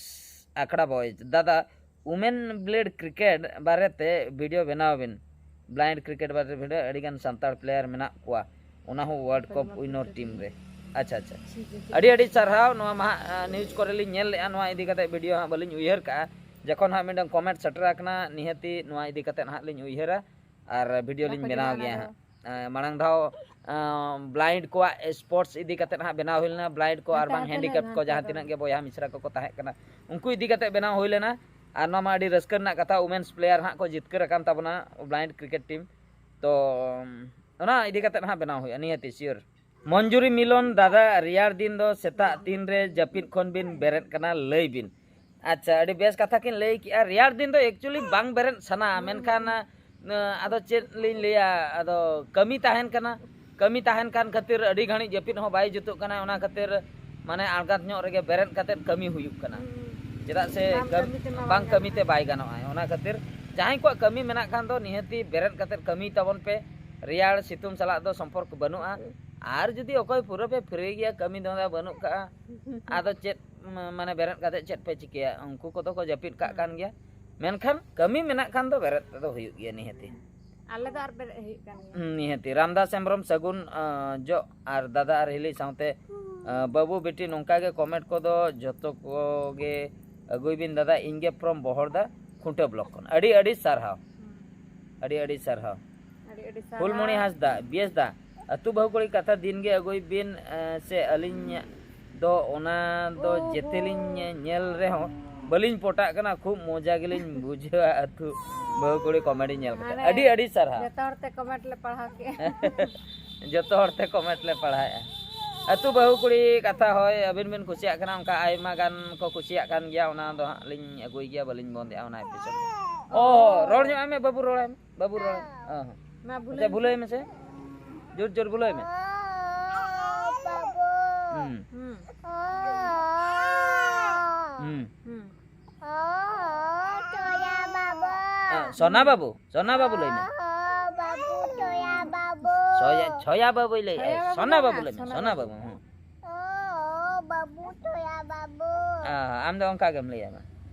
ᱟᱠᱷᱲᱟ boys, ᱫᱟᱫᱟ, women blade cricket ᱵᱟᱨᱮᱛᱮ video ᱵᱮᱱᱟᱣ ᱵᱤᱱ᱾ Blind cricket ᱵᱟᱨᱮᱛᱮ video, ᱟᱹᱰᱤᱜᱟᱱ ᱥᱟᱱᱛᱟᱲ player ᱢᱮᱱᱟᱜ ᱠᱚᱣᱟ, ᱚᱱᱟ ᱦᱚᱸ World Cup winner team ᱨᱮ᱾ ᱟᱪᱪᱷᱟ, ᱟᱪᱪᱷᱟ, ᱴᱷᱤᱠ ᱜᱮᱭᱟ, ᱴᱷᱤᱠ ᱟᱹᱰᱤ ᱜᱮᱭᱟ᱾ ᱟᱹᱰᱤ ᱥᱟᱨᱦᱟᱣ᱾ ᱱᱚᱣᱟ ᱢᱟ ᱦᱟᱸᱜ, ᱟᱸ, news ᱠᱚᱨᱮ ᱞᱤᱧ ᱧᱮᱞ ᱞᱮᱜᱼᱟ, ᱱᱚᱣᱟ ᱤᱫᱤ ᱠᱟᱛᱮ video ᱦᱟᱸᱜ ᱵᱟᱹᱞᱤᱧ ᱩᱭᱦᱟᱹᱨ ᱠᱟᱜᱼᱟ᱾ ᱡᱚᱠᱷᱚᱱ ᱦᱟᱸᱜ ᱢᱤᱫᱴᱟᱝ comment ᱥᱮᱴᱮᱨ ᱟᱠᱟᱱᱟ, ᱱᱤᱦᱟᱹᱛᱤ ᱱᱚᱣᱟ ᱤᱫᱤ ᱠᱟᱛᱮ ᱦᱟᱸᱜ ᱞᱤᱧ ᱩᱭᱦᱟᱹᱨᱟ ᱟᱨ video ᱞᱤᱧ ᱵᱟᱠᱚ ᱵᱮᱱᱟᱣ ᱡᱚᱢᱟ ᱜᱮᱭᱟ ᱚᱱᱟ ᱦᱟᱸᱜ᱾ ᱫᱚ᱾ ᱟᱸ, ᱢᱟᱲᱟᱝ ᱫᱷᱟᱣ, ᱟᱸ, blind ᱠᱚᱣᱟᱜ sports ᱤᱫᱤ ᱠᱟᱛᱮ ᱦᱟᱸᱜ ᱵᱮᱱᱟᱣ ᱦᱩᱭ ᱞᱮᱱᱟ, blind ᱠᱚ ᱟᱨ ᱦᱟᱱᱛᱮ, ᱵᱟᱝ ᱦᱟᱱᱛᱮ ᱞᱟᱹᱭ handicapped ᱢᱮ, ᱠᱚ ᱦᱟᱱᱛᱮ ᱡᱟᱦᱟᱸ ᱫᱚ᱾ ᱛᱤᱱᱟᱹᱜ ᱜᱮ ᱵᱚᱭᱦᱟ ᱢᱤᱥᱨᱟ ᱠᱚᱠᱚ ᱛᱟᱦᱮᱸ ᱠᱟᱱᱟ, ᱩᱱᱠᱩ ᱤᱫᱤ ᱠᱟᱛᱮ ᱵᱮᱱᱟᱣ ᱦᱩᱭ ᱞᱮᱱᱟ᱾ ᱟᱨ ᱱᱚᱣᱟ ᱢᱟ ᱟᱹᱰᱤ ᱨᱟᱹᱥᱠᱟᱹ ᱨᱮᱱᱟᱜ ᱠᱟᱛᱷᱟ, women's player ᱦᱟᱸᱜ ᱠᱚ ᱡᱤᱛᱠᱟᱹᱨ ᱟᱠᱟᱱ ᱛᱟᱵᱚᱱᱟ blind cricket team᱾ ᱛᱚ, ᱚᱱᱟ ᱤᱫᱤ ᱠᱟᱛᱮ ᱦᱟᱸᱜ ᱵᱮᱱᱟᱣ ᱦᱩᱭᱩᱜᱼᱟ ᱱᱤᱦᱟᱹᱛᱤ, sure᱾ ᱢᱚᱧᱡᱩᱨᱤ ᱢᱤᱞᱚᱱ, ᱫᱟᱫᱟ, ᱨᱮᱭᱟᱲ ᱫᱤᱱ ᱫᱚ ᱥᱮᱛᱟᱜ ᱛᱤᱱ ᱨᱮ ᱡᱟᱹᱯᱤᱫ ᱠᱷᱚᱱ ᱵᱤᱱ ᱵᱮᱨᱮᱫ ᱠᱟᱱᱟ, ᱞᱟᱹᱭ ᱵᱤᱱ᱾ ᱟᱪᱪᱷᱟ, ᱟᱹᱰᱤ ᱵᱮᱥ ᱠᱟᱛᱷᱟ ᱠᱤᱱ ᱞᱟᱹᱭ ᱠᱮᱜᱼᱟ᱾ ᱨᱮᱭᱟᱲ ᱫᱤᱱ ᱫᱚ actually ᱵᱟᱝ ᱵᱮᱨᱮᱫ ᱥᱟᱱᱟ, ᱢᱮᱱᱠᱷᱟᱱ, ᱟᱸ, ᱟᱫᱚ ᱪᱮᱫ ᱞᱤᱧ ᱞᱟᱹᱭᱟ, ᱟᱫᱚ ᱠᱟᱹᱢᱤ ᱛᱟᱦᱮᱱ ᱠᱟᱱᱟ, ᱠᱟᱹᱢᱤ ᱛᱟᱦᱮᱱ ᱠᱟᱱ ᱠᱷᱟᱹᱛᱤᱨ ᱟᱹᱰᱤ ᱜᱷᱟᱹᱲᱤᱡ ᱡᱟᱹᱯᱤᱫ ᱦᱚᱸ ᱵᱟᱭ ᱡᱩᱛᱩᱜ ᱠᱟᱱᱟ, ᱚᱱᱟ ᱠᱷᱟᱹᱛᱤᱨ ᱢᱟᱱᱮ ᱟᱬᱜᱟᱛ ᱧᱚᱜ ᱨᱮᱜᱮ ᱵᱮᱨᱮᱫ ᱠᱟᱛᱮᱫ ᱠᱟᱹᱢᱤ ᱦᱩᱭᱩᱜ ᱠᱟᱱᱟ᱾ ᱦᱩᱸ᱾ ᱪᱮᱫᱟᱜ ᱥᱮ ᱵᱟᱝ ᱠᱟᱹᱢ-, ᱠᱟᱹᱢᱤ ᱛᱮᱢᱟ ᱵᱟᱝ ᱵᱟᱝ ᱠᱟᱹᱢᱤ ᱛᱮ ᱜᱟᱱᱚᱜᱼᱟ᱾ ᱵᱟᱭ ᱜᱟᱱᱚᱜᱼᱟ᱾ ᱚᱱᱟ ᱠᱷᱟᱹᱛᱤᱨ ᱡᱟᱦᱟᱸᱭ ᱠᱚᱣᱟᱜ ᱠᱟᱹᱢᱤ ᱢᱮᱱᱟᱜ ᱠᱷᱟᱱ ᱫᱚ ᱱᱤᱦᱟᱹᱛᱤ ᱵᱮᱨᱮᱫ ᱠᱟᱛᱮᱫ ᱠᱟᱹᱢᱤ ᱛᱟᱵᱚᱱ ᱯᱮ᱾ ᱨᱮᱭᱟᱲ ᱥᱤᱛᱩᱝ ᱥᱟᱞᱟᱜ ᱫᱚ ᱥᱚᱢᱯᱚᱨᱠᱚ ᱵᱟᱹᱱᱩᱜᱼᱟ᱾ ᱟᱨ ᱡᱩᱫᱤ ᱚᱠᱚᱭ ᱯᱩᱨᱟᱹ ᱯᱮ free ᱜᱮᱭᱟ, ᱠᱟᱹᱢᱤ ᱫᱷᱟᱱᱫᱟ ᱵᱟᱹᱱᱩᱜ ᱠᱟᱜᱼᱟ, ᱟᱫᱚ ᱪᱮᱫ ᱢ-, ᱢᱟᱱᱮ ᱵᱮᱨᱮᱫ ᱠᱟᱛᱮᱫ ᱪᱮᱫ ᱯᱮ ᱪᱤᱠᱟᱹᱭᱟ? ᱩᱱᱠᱩ ᱠᱚᱫᱚ ᱠᱚ ᱡᱟᱹᱯᱤᱫ ᱠᱟᱜ ᱠᱟᱱ ᱜᱮᱭᱟ᱾ ᱢᱮᱱᱠᱷᱟᱱ ᱠᱟᱹᱢᱤ ᱢᱮᱱᱟᱜ ᱠᱷᱟᱱ ᱫᱚ ᱵᱮᱨᱮᱫ ᱛᱮᱫᱚ ᱦᱩᱭᱩᱜ ᱜᱮᱭᱟ ᱱᱤᱦᱟᱹᱛᱤ᱾ ᱟᱞᱮ ᱫᱚ ᱟᱨ ᱵᱮᱨᱮᱫ ᱦᱩᱭᱩᱜ ᱠᱟᱱ ᱜᱮᱭᱟ᱾ ᱦᱩᱸ, ᱱᱤᱦᱟᱹᱛᱤ᱾ ᱨᱟᱢᱫᱟᱥ ᱦᱮᱢᱵᱨᱚᱢ, ᱥᱟᱹᱜᱩᱱ ᱟᱸ, ᱡᱚᱜ ᱟᱨ ᱫᱟᱫᱟ ᱟᱨ ᱦᱤᱞᱤ ᱥᱟᱶᱛᱮ ᱟᱸ, ᱵᱟᱹᱵᱩ ᱵᱤᱴᱤ ᱱᱚᱝᱠᱟ ᱜᱮ ᱠᱚᱢᱮᱱᱴ ᱠᱚᱫᱚ ᱡᱚᱛᱚ ᱠᱚᱜᱮ ᱟᱹᱜᱩᱭ ᱵᱤᱱ ᱫᱟᱫᱟ, ᱤᱧ ᱜᱮ ᱯᱷᱨᱚᱢ ᱵᱚᱦᱚᱲᱫᱟ ᱠᱷᱩᱱᱴᱟᱹ ᱵᱞᱚᱠ ᱠᱷᱚᱱ᱾ ᱟᱹᱰᱤ ᱟᱹᱰᱤ ᱥᱟᱨᱦᱟᱣ, ᱟᱹᱰᱤ ᱟᱹᱰᱤ ᱥᱟᱨᱦᱟᱣ᱾ ᱟᱹᱰᱤ ᱟᱹᱰᱤ ᱥᱟᱨᱦᱟᱣ᱾ ᱯᱷᱩᱞᱢᱚᱬᱤ ᱦᱟᱸᱥᱫᱟ, ᱵᱤᱭᱮᱥ ᱫᱟ, ᱟᱹᱛᱩ ᱵᱟᱹᱦᱩ ᱠᱩᱲᱤ ᱠᱟᱛᱷᱟ ᱫᱤᱱ ᱜᱮ ᱟᱹᱜᱩᱭ ᱵᱤᱱ ᱟᱸ, ᱥᱮ ᱟᱹᱞᱤᱧ ᱫᱚ ᱚᱱᱟ ᱫᱚ ᱡᱮᱛᱮ ᱞᱤᱧ ᱧᱮᱞ ᱨᱮᱦᱚᱸ ᱵᱟᱹᱞᱤᱧ ᱯᱚᱴᱟᱜ ᱠᱟᱱᱟ, ᱠᱷᱩᱵ ᱢᱚᱡᱟ ᱜᱮᱞᱤᱧ ᱵᱩᱡᱷᱟᱹᱣᱟ ᱟᱹᱛᱩ ᱵᱟᱹᱦᱩ ᱠᱩᱲᱤ ᱠᱚᱢᱮᱰᱤ ᱧᱮᱞ ᱠᱟᱛᱮ᱾ ᱢᱟᱱᱮ ᱟᱹᱰᱤ ᱟᱹᱰᱤ ᱥᱟᱨᱦᱟᱣ᱾ ᱡᱚᱛᱚ ᱦᱚᱲ ᱛᱮ ᱠᱚᱢᱮᱱᱴ ᱞᱮ ᱯᱟᱲᱦᱟᱣ ᱠᱮᱜᱼᱟ᱾ ᱡᱚᱛᱚ ᱦᱚᱲ ᱛᱮ ᱠᱚᱢᱮᱱᱴ ᱞᱮ ᱯᱟᱲᱦᱟᱣᱮᱫᱼᱟ᱾ ᱟᱹᱛᱩ ᱵᱟᱹᱦᱩ ᱠᱩᱲᱤ ᱠᱟᱛᱷᱟ ᱦᱳᱭ, ᱟᱹᱵᱤᱱ ᱵᱤᱱ ᱠᱩᱥᱤᱭᱟᱜ ᱠᱟᱱᱟ, ᱚᱱᱠᱟ ᱟᱭᱢᱟ ᱜᱟᱱ ᱠᱚ ᱠᱩᱥᱤᱭᱟᱜ ᱠᱟᱱ ᱜᱮᱭᱟ, ᱚᱱᱟ ᱫᱚ ᱦᱟᱸᱜ ᱞᱤᱧ ᱟᱹᱜᱩᱭ ᱜᱮᱭᱟ, ᱵᱟᱹᱞᱤᱧ ᱵᱚᱱᱫᱮᱜᱼᱟ ᱚᱱᱟ ᱮᱯᱤᱥᱳᱰ ᱫᱚ᱾ ᱚ, ᱨᱚᱲ ᱧᱚᱜ ᱟᱭ ᱢᱮ ᱵᱟᱹᱵᱩ, ᱨᱚᱲ ᱟᱭ ᱢᱮ ᱵᱟᱹᱵᱩ, ᱨᱚᱲ ᱟᱭ ᱢᱮ᱾ ᱚ, ᱦᱚᱸ᱾ ᱢᱟ ᱟᱪᱪᱷᱟ, ᱵᱩᱞᱟᱹᱭ ᱵᱩᱞᱟᱹᱭ ᱢᱮᱥᱮ, ᱡᱳᱨ ᱡᱳᱨ ᱵᱩᱞᱟᱹᱭ ᱢᱮ᱾ ᱦᱩᱸ᱾ ᱦᱩᱸ᱾ ᱦᱩᱸ᱾ ᱦᱩᱸ᱾ ᱦᱮᱸ, ᱥᱚᱱᱟ ᱵᱟᱹᱵᱩ, ᱥᱚᱱᱟ ᱵᱟᱹᱵᱩ ᱞᱟᱹᱭ ᱢᱮ᱾ ᱵᱟᱹᱵᱩ ᱪᱚᱭᱟ ᱵᱟᱹᱵᱩ᱾ ᱥᱚᱭᱟ, ᱪᱷᱚᱭᱟ ᱵᱟᱹᱵᱩᱭ ᱞᱟᱹᱭ ᱪᱷᱚᱭᱟ ᱮᱫᱼᱟ᱾ ᱵᱟᱹᱵᱩ ᱥᱚᱱᱟ ᱵᱟᱝᱟ, ᱵᱟᱹᱵᱩ ᱞᱟᱹᱭ ᱢᱮ, ᱥᱚᱱᱟ ᱥᱚᱱᱟ ᱵᱟᱹᱵᱩ᱾ ᱵᱟᱹᱵᱩ᱾ ᱦᱮᱸ᱾ ᱚ, ᱵᱟᱹᱵᱩ ᱪᱚᱭᱟ ᱵᱟᱹᱵᱩ᱾ ᱦᱮᱸ, ᱟᱢ ᱫᱚ ᱚᱱᱠᱟ ᱜᱮᱢ ᱞᱟᱹᱭᱟ ᱢᱟ᱾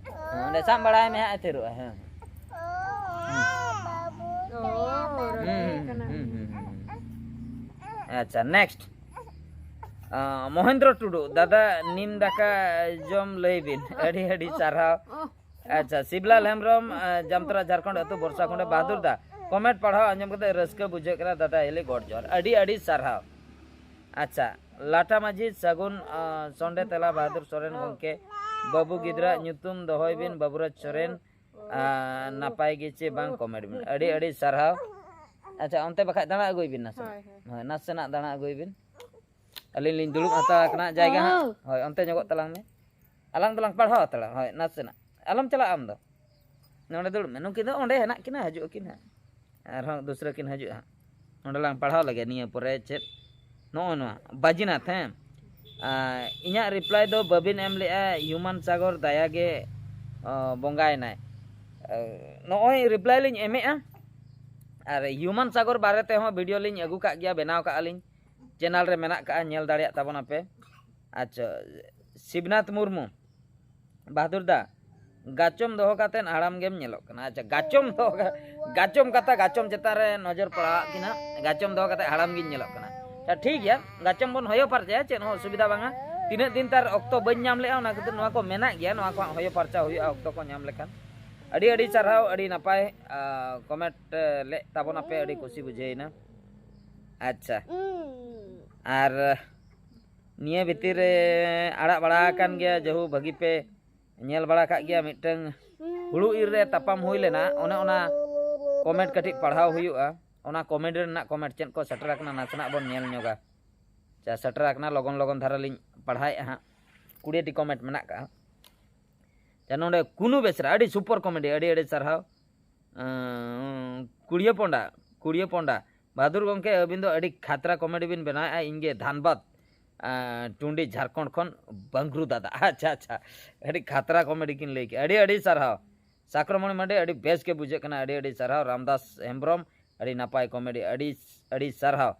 ᱦᱮᱸ, ᱚᱸᱰᱮ ᱥᱟᱵ ᱵᱟᱲᱟᱭ ᱢᱮ ᱦᱟᱸᱜ, ᱮ ᱛᱷᱤᱨᱚᱜᱼᱟ᱾ ᱦᱮᱸ᱾ ᱚ, ᱵᱟᱹᱵᱩ ᱚ, ᱪᱚᱭᱟ ᱵᱟᱹᱵᱩ᱾ ᱨᱚᱲ ᱦᱩᱸ, ᱦᱩᱭ ᱦᱩᱸ, ᱠᱟᱱᱟ᱾ ᱦᱩᱸ, ᱦᱩᱸ, ᱦᱩᱸ, ᱦᱩᱸ, ᱦᱩᱸ᱾ ᱟᱪᱪᱷᱟ, ᱱᱮᱠᱥᱴ᱾ ᱟᱸ, ᱢᱚᱦᱮᱱᱫᱨᱚ ᱴᱩᱰᱩ, ᱫᱟᱫᱟ ᱱᱤᱢ ᱫᱟᱠᱟ ᱡᱚᱢ ᱞᱟᱹᱭ ᱵᱤᱱ᱾ ᱟᱹᱰᱤ ᱟᱹᱰᱤ ᱥᱟᱨᱦᱟᱣ᱾ ᱚ, ᱟᱪᱪᱷᱟ, ᱥᱤᱵᱞᱟᱞ ᱦᱮᱢᱵᱨᱚᱢ, ᱟᱸ, ᱡᱟᱢᱛᱟᱨᱟ ᱡᱷᱟᱲᱠᱷᱚᱸᱰ ᱟᱹᱛᱩ ᱵᱚᱨᱥᱟ ᱠᱷᱚᱸᱰᱮ ᱵᱟᱦᱟᱫᱩᱨ ᱫᱟ, ᱠᱚᱢᱮᱱᱴ ᱯᱟᱲᱦᱟᱣ ᱟᱸᱡᱚᱢ ᱠᱟᱛᱮ ᱨᱟᱹᱥᱠᱟᱹ ᱵᱩᱡᱷᱟᱹᱜ ᱠᱟᱱᱟ ᱫᱟᱫᱟ ᱦᱤᱞᱤ, ᱜᱚᱰ ᱡᱚᱦᱟᱨ᱾ ᱟᱹᱰᱤ ᱟᱹᱰᱤ ᱥᱟᱨᱦᱟᱣ᱾ ᱟᱪᱪᱷᱟ, ᱞᱟᱴᱟ ᱢᱟᱹᱡᱷᱤ ᱥᱟᱹᱜᱩᱱ, ᱟᱸ, ᱥᱚᱸᱰᱮ ᱛᱮᱞᱟ ᱵᱟᱦᱟᱫᱩᱨ ᱥᱚᱨᱮᱱ ᱜᱚᱢᱠᱮ, ᱵᱟᱹᱵᱩ ᱜᱤᱫᱽᱨᱟᱹ ᱧᱩᱛᱩᱢ ᱫᱚᱦᱚᱭ ᱵᱤᱱ ᱵᱟᱹᱵᱩᱨᱟᱡᱽ ᱥᱚᱨᱮᱱ, ᱟᱸ, ᱱᱟᱯᱟᱭ ᱜᱮ ᱪᱮ ᱵᱟᱝ ᱠᱚᱢᱮᱱᱴ ᱵᱤᱱ᱾ ᱟᱹᱰᱤ ᱟᱹᱰᱤ ᱥᱟᱨᱦᱟᱣ᱾ ᱟᱪᱪᱷᱟ, ᱚᱱᱛᱮ ᱵᱟᱠᱷᱟᱡ ᱫᱟᱬᱟ ᱟᱹᱜᱩᱭ ᱵᱤᱱ ᱱᱟᱥᱮ᱾ ᱦᱳᱭ, ᱦᱳᱭ᱾ ᱦᱳᱭ, ᱱᱟᱥᱮᱱᱟᱜ ᱫᱟᱬᱟ ᱟᱹᱜᱩᱭ ᱵᱤᱱ᱾ ᱟᱹᱞᱤᱧ ᱞᱤᱧ ᱫᱩᱲᱩᱵ ᱦᱟᱛᱟᱲ ᱟᱠᱟᱱᱟ, ᱡᱟᱭᱜᱟ ᱦᱟᱸᱜ᱾ ᱦᱳᱭ, ᱚᱱᱛᱮ ᱧᱚᱜᱚᱜ ᱛᱟᱞᱟᱝ ᱢᱮ᱾ ᱟᱞᱟᱝ ᱫᱚᱞᱟᱝ ᱯᱟᱲᱦᱟᱣ ᱦᱟᱛᱟᱲᱟ᱾ ᱦᱳᱭ, ᱱᱟᱥᱮᱱᱟᱜ᱾ ᱟᱞᱚᱢ ᱪᱟᱞᱟᱜᱼᱟ ᱟᱢ ᱫᱚ᱾ ᱱᱚᱸᱰᱮ ᱫᱩᱲᱩᱵ ᱢᱮ᱾ ᱱᱩᱠᱤᱱ ᱫᱚ ᱚᱸᱰᱮ ᱦᱮᱱᱟᱜ ᱠᱤᱱᱟ, ᱦᱤᱡᱩᱜ ᱟᱹᱠᱤᱱ ᱦᱟᱸᱜ᱾ ᱟᱨᱦᱚᱸ ᱫᱩᱥᱨᱟᱹ ᱠᱤᱱ ᱦᱤᱡᱩᱜᱼᱟ ᱦᱟᱸᱜ᱾ ᱱᱚᱸᱰᱮ ᱞᱟᱝ ᱯᱟᱲᱦᱟᱣ ᱞᱮᱜᱮ ᱱᱤᱭᱟᱹ ᱯᱚᱨᱮ ᱪᱮᱫ? ᱱᱚᱜᱼᱚ ᱱᱚᱣᱟ ᱵᱟᱡᱤᱱᱟᱛᱷ, ᱦᱮᱸ? ᱟᱨ ᱤᱧᱟᱹᱜ ᱨᱤᱯᱞᱟᱭ ᱫᱚ ᱵᱟᱹᱵᱤᱱ ᱮᱢ ᱞᱮᱜᱼᱟ, ᱦᱤᱭᱩᱢᱟᱱ ᱥᱟᱜᱚᱨ ᱫᱟᱭᱟ ᱜᱮ, ᱚ, ᱵᱚᱸᱜᱟᱭᱮᱱᱟᱭ᱾ ᱟᱨ ᱱᱚᱜᱼᱚᱭ ᱨᱤᱯᱞᱟᱭ ᱞᱤᱧ ᱮᱢᱮᱜᱼᱟ᱾ ᱟᱨ ᱦᱤᱭᱩᱢᱟᱱ ᱥᱟᱜᱚᱨ ᱵᱟᱨᱮ ᱛᱮᱦᱚᱸ ᱵᱷᱤᱰᱤᱭᱳ ᱞᱤᱧ ᱟᱹᱜᱩ ᱠᱟᱜ ᱜᱮᱭᱟ, ᱵᱮᱱᱟᱣ ᱠᱟᱜᱼᱟ ᱞᱤᱧ, ᱪᱮᱱᱮᱞ ᱨᱮ ᱢᱮᱱᱟᱜ ᱠᱟᱜᱼᱟ, ᱧᱮᱞ ᱫᱟᱲᱮᱭᱟᱜ ᱛᱟᱵᱚᱱᱟᱯᱮ᱾ ᱟᱪᱪᱷᱟ, ᱥᱤᱵᱱᱟᱛᱷ ᱢᱩᱨᱢᱩ, ᱵᱟᱦᱟᱫᱩᱨ ᱫᱟ, ᱜᱟᱪᱚᱢ ᱫᱚᱦᱚ ᱠᱟᱛᱮᱫ ᱦᱟᱲᱟᱢ ᱜᱮᱢ ᱧᱮᱞᱚᱜ ᱠᱟᱱᱟ᱾ ᱟᱪᱪᱷᱟ, ᱜᱟᱪᱚᱢ ᱫᱚᱦᱚ ᱠᱟ-, ᱜᱟᱪᱚᱢ ᱠᱟᱛᱷᱟ, ᱜᱟᱪᱚᱢ ᱪᱮᱛᱟᱱ ᱨᱮ ᱱᱚᱡᱚᱨ ᱯᱟᱲᱟᱣᱟᱜ ᱠᱤᱱᱟ᱾ ᱜᱟᱪᱚᱢ ᱫᱚᱦᱚ ᱠᱟᱛᱮᱫ ᱦᱟᱲᱟᱢ ᱜᱤᱧ ᱧᱮᱞᱚᱜ ᱠᱟᱱᱟ᱾ ᱟᱪᱪᱷᱟ, ᱴᱷᱤᱠ ᱜᱮᱭᱟ, ᱜᱟᱪᱚᱢ ᱵᱚᱱ ᱦᱚᱭᱚ ᱯᱟᱨᱪᱟᱭᱟ, ᱪᱮᱫ ᱦᱚᱸ ᱚᱥᱩᱵᱤᱫᱷᱟ ᱵᱟᱝᱟ᱾ ᱛᱤᱱᱟᱹᱜ ᱫᱤᱱ ᱛᱟᱨ ᱚᱠᱛᱚ ᱵᱟᱹᱧ ᱧᱟᱢ ᱞᱮᱜᱼᱟ, ᱚᱱᱟ ᱠᱷᱟᱹᱛᱤᱨ ᱱᱚᱣᱟ ᱠᱚ ᱢᱮᱱᱟᱜ ᱜᱮᱭᱟ, ᱱᱚᱣᱟ ᱠᱚ ᱦᱟᱸᱜ ᱦᱚᱭᱚ ᱯᱟᱨᱪᱟ ᱦᱩᱭᱩᱜᱼᱟ ᱚᱠᱛᱚ ᱠᱚ ᱧᱟᱢ ᱞᱮᱠᱷᱟᱱ᱾ ᱟᱹᱰᱤ ᱟᱹᱰᱤ ᱥᱟᱨᱦᱟᱣ, ᱟᱹᱰᱤ ᱱᱟᱯᱟᱭ, ᱟ, comment, ᱮ, ᱞᱮᱫ ᱛᱟᱵᱚᱱᱟᱯᱮ, ᱟᱹᱰᱤ ᱠᱩᱥᱤ ᱵᱩᱡᱷᱟᱹᱣᱮᱱᱟ᱾ ᱟᱪᱪᱷᱟ, ᱟᱨ ᱱᱤᱭᱟᱹ ᱵᱷᱤᱛᱤᱨ ᱨᱮ ᱟᱲᱟᱜ ᱵᱟᱲᱟ ᱟᱠᱟᱱ ᱜᱮᱭᱟ, ᱡᱟᱹᱦᱩ ᱵᱷᱟᱹᱜᱤ ᱯᱮ ᱧᱮᱞ ᱵᱟᱲᱟ ᱠᱟᱜ ᱜᱮᱭᱟ᱾ ᱢᱤᱫᱴᱟᱝ ᱦᱩᱲᱩ ᱤᱨ ᱨᱮ ᱛᱟᱯᱟᱢ ᱦᱩᱭ ᱞᱮᱱᱟ, ᱚᱱᱮ ᱚᱱᱟ comment ᱠᱟᱹᱴᱤᱡ ᱯᱟᱲᱦᱟᱣ ᱦᱩᱭᱩᱜᱼᱟ᱾ ᱚᱱᱟ comment ᱨᱮᱱᱟᱜ comment ᱪᱮᱫ ᱠᱚ ᱥᱮᱴᱮᱨ ᱟᱠᱟᱱᱟ, ᱱᱟᱥᱮᱱᱟᱜ ᱵᱚᱱ ᱧᱮᱞ ᱧᱚᱜᱟ᱾ ᱪᱟ ᱥᱮᱴᱮᱨ ᱟᱠᱟᱱᱟ, ᱞᱚᱜᱚᱱ ᱞᱚᱜᱚᱱ ᱫᱷᱟᱨᱟ ᱞᱤᱧ ᱯᱟᱲᱦᱟᱣᱮᱫᱼᱟ ᱦᱟᱸᱜ᱾ ᱠᱩᱲᱤᱭᱟᱹᱴᱤ comment ᱢᱮᱱᱟᱜ ᱠᱟᱜᱼᱟ᱾ ᱪᱟ ᱱᱚᱰᱮ ᱠᱩᱱᱩ ᱵᱮᱥᱨᱟ, ᱟᱹᱰᱤ super comedy, ᱟᱹᱰᱤ ᱟᱹᱰᱤ ᱥᱟᱨᱦᱟᱣ᱾ ᱟᱸ, ᱠᱩᱲᱤᱭᱟᱹ ᱯᱚᱸᱰᱟ, ᱠᱩᱲᱤᱭᱟᱹ ᱯᱚᱸᱰᱟ, ᱵᱟᱦᱟᱫᱩᱨ ᱜᱚᱢᱠᱮ, ᱟᱹᱵᱤᱱ ᱫᱚ ᱟᱹᱰᱤ ᱠᱷᱟᱛᱨᱟ comedy ᱵᱤᱱ ᱵᱮᱱᱟᱣᱮᱫᱼᱟ᱾ ᱤᱧ ᱜᱮ ᱫᱷᱟᱱᱵᱟᱫᱽ, ᱟᱸ, ᱴᱩᱸᱰᱤ, ᱡᱷᱟᱲᱠᱷᱚᱸᱰ ᱠᱷᱚᱱ ᱵᱟᱝᱨᱩ ᱫᱟᱫᱟ᱾ ᱟᱪᱪᱷᱟ, ᱟᱪᱪᱷᱟ, ᱟᱹᱰᱤ ᱠᱷᱟᱛᱨᱟ comedy ᱠᱤᱱ ᱞᱟᱹᱭ ᱠᱮᱜᱼᱟ᱾ ᱟᱹᱰᱤ ᱟᱹᱰᱤ ᱥᱟᱨᱦᱟᱣ᱾ ᱥᱟᱠᱨᱚᱢᱚᱬᱤ ᱢᱟᱹᱱᱰᱤ, ᱟᱹᱰᱤ ᱵᱮᱥ ᱜᱮ ᱵᱩᱡᱷᱟᱹᱜ ᱠᱟᱱᱟ᱾ ᱟᱹᱰᱤ ᱟᱹᱰᱤ ᱥᱟᱨᱦᱟᱣ᱾ ᱨᱟᱢᱫᱟᱥ ᱦᱮᱢᱵᱨᱚᱢ, ᱟᱹᱰᱤ ᱱᱟᱯᱟᱭ comedy, ᱟᱹᱰᱤ ᱟᱹᱰᱤ ᱥᱟᱨᱦᱟᱣ᱾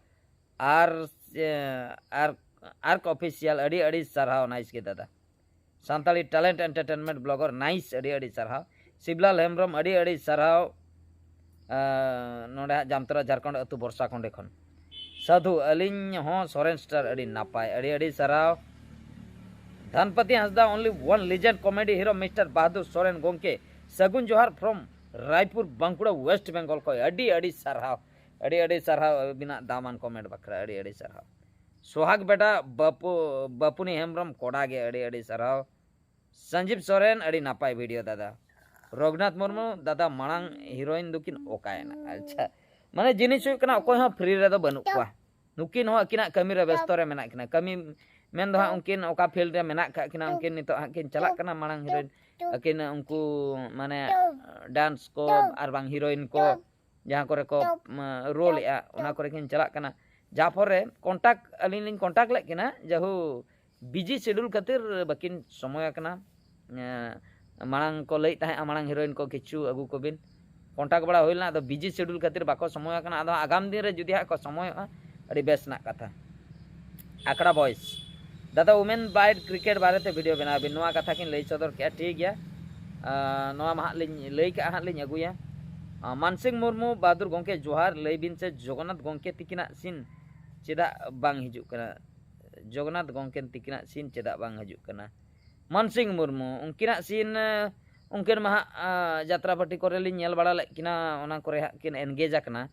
ᱟᱨ, ᱮ, ᱟᱨ, ᱟᱨᱠ Official, ᱟᱹᱰᱤ ᱟᱹᱰᱤ ᱥᱟᱨᱦᱟᱣ, nice ᱜᱮ ᱫᱟᱫᱟ᱾ Santali talent entertainment blogger, nice, ᱟᱹᱰᱤ ᱟᱹᱰᱤ ᱥᱟᱨᱦᱟᱣ᱾ ᱥᱤᱵᱞᱟᱞ ᱦᱮᱢᱵᱨᱚᱢ, ᱟᱹᱰᱤ ᱟᱹᱰᱤ ᱥᱟᱨᱦᱟᱣ᱾ ᱟᱸ, ᱱᱚᱰᱮ ᱦᱟᱸᱜ ᱡᱟᱢᱛᱟᱲᱟ, ᱡᱷᱟᱲᱠᱷᱚᱸᱰ ᱟᱹᱛᱩ ᱵᱚᱨᱥᱟ ᱠᱚᱸᱰᱮ ᱠᱷᱚᱱ᱾ ᱥᱟᱹᱫᱷᱩ, ᱟᱹᱞᱤᱧ ᱦᱚᱸ ᱥᱚᱨᱮᱱ star, ᱟᱹᱰᱤ ᱱᱟᱯᱟᱭ, ᱟᱹᱰᱤ ᱟᱹᱰᱤ ᱥᱟᱨᱦᱟᱣ᱾ ᱫᱷᱟᱱᱯᱟᱛᱤ ᱦᱟᱸᱥᱫᱟ, only one legend comedy hero, Mister ᱵᱟᱦᱟᱫᱩᱨ ᱥᱚᱨᱮᱱ ᱜᱚᱢᱠᱮ, ᱥᱟᱹᱜᱩᱱ ᱡᱚᱦᱟᱨ from Raipur, Bankura, West Bengal ᱠᱷᱚᱱ᱾ ᱟᱹᱰᱤ ᱟᱹᱰᱤ ᱥᱟᱨᱦᱟᱣ, ᱟᱹᱰᱤ ᱟᱹᱰᱤ ᱥᱟᱨᱦᱟᱣ ᱟᱹᱵᱤᱱᱟᱜ ᱫᱟᱢᱟᱱ comment ᱵᱟᱠᱷᱨᱟ, ᱟᱹᱰᱤ ᱟᱹᱰᱤ ᱥᱟᱨᱦᱟᱣ᱾ ᱥᱚᱦᱟᱜᱽ ᱵᱮᱴᱟ ᱵᱟᱹᱯᱩ, ᱵᱟᱹᱯᱩᱱᱤ ᱦᱮᱢᱵᱨᱚᱢ ᱠᱚᱰᱟ ᱜᱮ, ᱟᱹᱰᱤ ᱟᱹᱰᱤ ᱥᱟᱨᱦᱟᱣ᱾ ᱥᱟᱱᱡᱤᱵ ᱥᱚᱨᱮᱱ, ᱟᱹᱰᱤ ᱱᱟᱯᱟᱭ video ᱫᱟᱫᱟ᱾ ᱨᱚᱜᱷᱩᱱᱟᱛᱷ ᱢᱩᱨᱢᱩ, ᱫᱟᱫᱟ ᱢᱟᱲᱟᱝ heroine ᱫᱚᱠᱤᱱ ᱚᱠᱟᱭᱮᱱᱟ? ᱟᱪᱪᱷᱟ, ᱢᱟᱱᱮ ᱡᱤᱱᱤᱥ ᱦᱩᱭᱩᱜ ᱠᱟᱱᱟ, ᱚᱠᱚᱭ ᱦᱚᱸ free ᱨᱮᱫᱚ ᱵᱟᱹᱱᱩᱜ ᱠᱚᱣᱟ᱾ ᱱᱩᱠᱤᱱ ᱦᱚᱸ ᱟᱹᱠᱤᱱᱟᱜ ᱠᱟᱹᱢᱤ ᱨᱮ ᱵᱮᱥᱛᱚ ᱨᱮ ᱢᱮᱱᱟᱜ ᱠᱤᱱᱟ᱾ ᱠᱟᱹᱢᱤ ᱢᱮᱱ ᱫᱚ ᱦᱟᱸᱜ ᱩᱱᱠᱤᱱ ᱚᱠᱟ field ᱨᱮ ᱢᱮᱱᱟᱜ ᱠᱟᱜ ᱠᱤᱱᱟ, ᱩᱱᱠᱤᱱ ᱱᱤᱛᱚᱜ ᱦᱟᱸᱜ ᱠᱤᱱ ᱪᱟᱞᱟᱜ ᱠᱟᱱᱟ ᱢᱟᱲᱟᱝ heroine᱾ ᱟᱹᱠᱤᱱ ᱩᱱᱠᱩ ᱢᱟᱱᱮ dance ᱠᱚ ᱟᱨ ᱵᱟᱝ heroine ᱠᱚ ᱡᱟᱦᱟᱸ ᱠᱚᱨᱮ ᱠᱚ, ᱢᱟ, role ᱮᱜᱼᱟ, ᱚᱱᱟ ᱠᱚᱨᱮ ᱠᱤᱱ ᱪᱟᱞᱟᱜ ᱠᱟᱱᱟ᱾ ᱡᱟᱦᱟᱸ ᱯᱚᱨᱮ contact, ᱟᱹᱞᱤᱧ ᱞᱤᱧ contact ᱞᱮᱫ ᱠᱤᱱᱟ, ᱡᱟᱦᱳ busy schedule ᱠᱷᱟᱹᱛᱤᱨ ᱵᱟᱹᱠᱤᱱ ᱥᱚᱢᱚᱭ ᱟᱠᱟᱱᱟ᱾ ᱮᱸ, ᱢᱟᱲᱟᱝ ᱠᱚ ᱞᱟᱹᱭᱮᱫ ᱛᱟᱦᱮᱸᱫᱼᱟ, ᱢᱟᱲᱟᱝ heroine ᱠᱚ ᱠᱤᱪᱷᱩ ᱟᱹᱜᱩ ᱠᱚᱵᱤᱱ, contact ᱵᱟᱲᱟ ᱦᱩᱭ ᱞᱮᱱᱟ, ᱟᱫᱚ busy schedule ᱠᱷᱟᱹᱛᱤᱨ ᱵᱟᱠᱚ ᱥᱚᱢᱚᱭ ᱟᱠᱟᱱᱟ᱾ ᱟᱫᱚ ᱟᱜᱟᱢ ᱫᱤᱱ ᱨᱮ ᱡᱩᱫᱤ ᱦᱟᱸᱜ ᱠᱚ ᱥᱚᱢᱚᱭᱚᱜᱼᱟ, ᱟᱹᱰᱤ ᱵᱮᱥ ᱨᱮᱱᱟᱜ ᱠᱟᱛᱷᱟ᱾ ᱟᱠᱷᱲᱟ Boys, ᱫᱟᱫᱟ, women wide cricket ᱵᱟᱨᱮᱛᱮ video ᱵᱮᱱᱟᱣ ᱵᱤᱱ, ᱱᱚᱣᱟ ᱠᱟᱛᱷᱟ ᱠᱤᱱ ᱞᱟᱹᱭ ᱥᱚᱫᱚᱨ ᱠᱮᱜᱼᱟ, ᱴᱷᱤᱠ ᱜᱮᱭᱟ᱾ ᱟᱨ ᱱᱚᱣᱟ ᱢᱟ ᱦᱟᱸᱜ ᱞᱤᱧ ᱞᱟᱹᱭ ᱠᱟᱜᱼᱟ, ᱦᱟᱸᱜ ᱞᱤᱧ ᱟᱹᱜᱩᱭᱟ᱾ ᱟᱨ ᱢᱟᱱᱥᱤᱝ ᱢᱩᱨᱢᱩ, ᱵᱟᱦᱟᱫᱩᱨ ᱜᱚᱢᱠᱮ ᱡᱚᱦᱟᱨ, ᱞᱟᱹᱭ ᱵᱤᱱ ᱥᱮ ᱡᱚᱜᱚᱱᱱᱟᱛᱷ ᱜᱚᱢᱠᱮ ᱛᱤᱠᱤᱱᱟᱜ ᱥᱤᱱ ᱪᱮᱫᱟᱜ ᱵᱟᱝ ᱦᱤᱡᱩᱜ ᱠᱟᱱᱟ? ᱡᱚᱜᱚᱱᱱᱟᱛᱷ ᱜᱚᱢᱠᱮ ᱛᱤᱠᱤᱱᱟᱜ ᱥᱤᱱ ᱪᱮᱫᱟᱜ ᱵᱟᱝ ᱦᱤᱡᱩᱜ ᱠᱟᱱᱟ? ᱢᱟᱱᱥᱤᱝ ᱢᱩᱨᱢᱩ, ᱩᱱᱠᱤᱱᱟᱜ ᱥᱤᱱ, ᱩᱱᱠᱤᱱ ᱢᱟ ᱦᱟᱸᱜ ᱡᱟᱛᱨᱟ ᱯᱟᱹᱴᱤ ᱠᱚᱨᱮ ᱞᱤᱧ ᱧᱮᱞ ᱵᱟᱲᱟ ᱞᱮᱫ ᱠᱤᱱᱟ, ᱚᱱᱟ ᱠᱚᱨᱮ ᱦᱟᱸᱜ ᱠᱤᱱ ᱮᱱᱜᱮᱡᱽ ᱟᱠᱟᱱᱟ᱾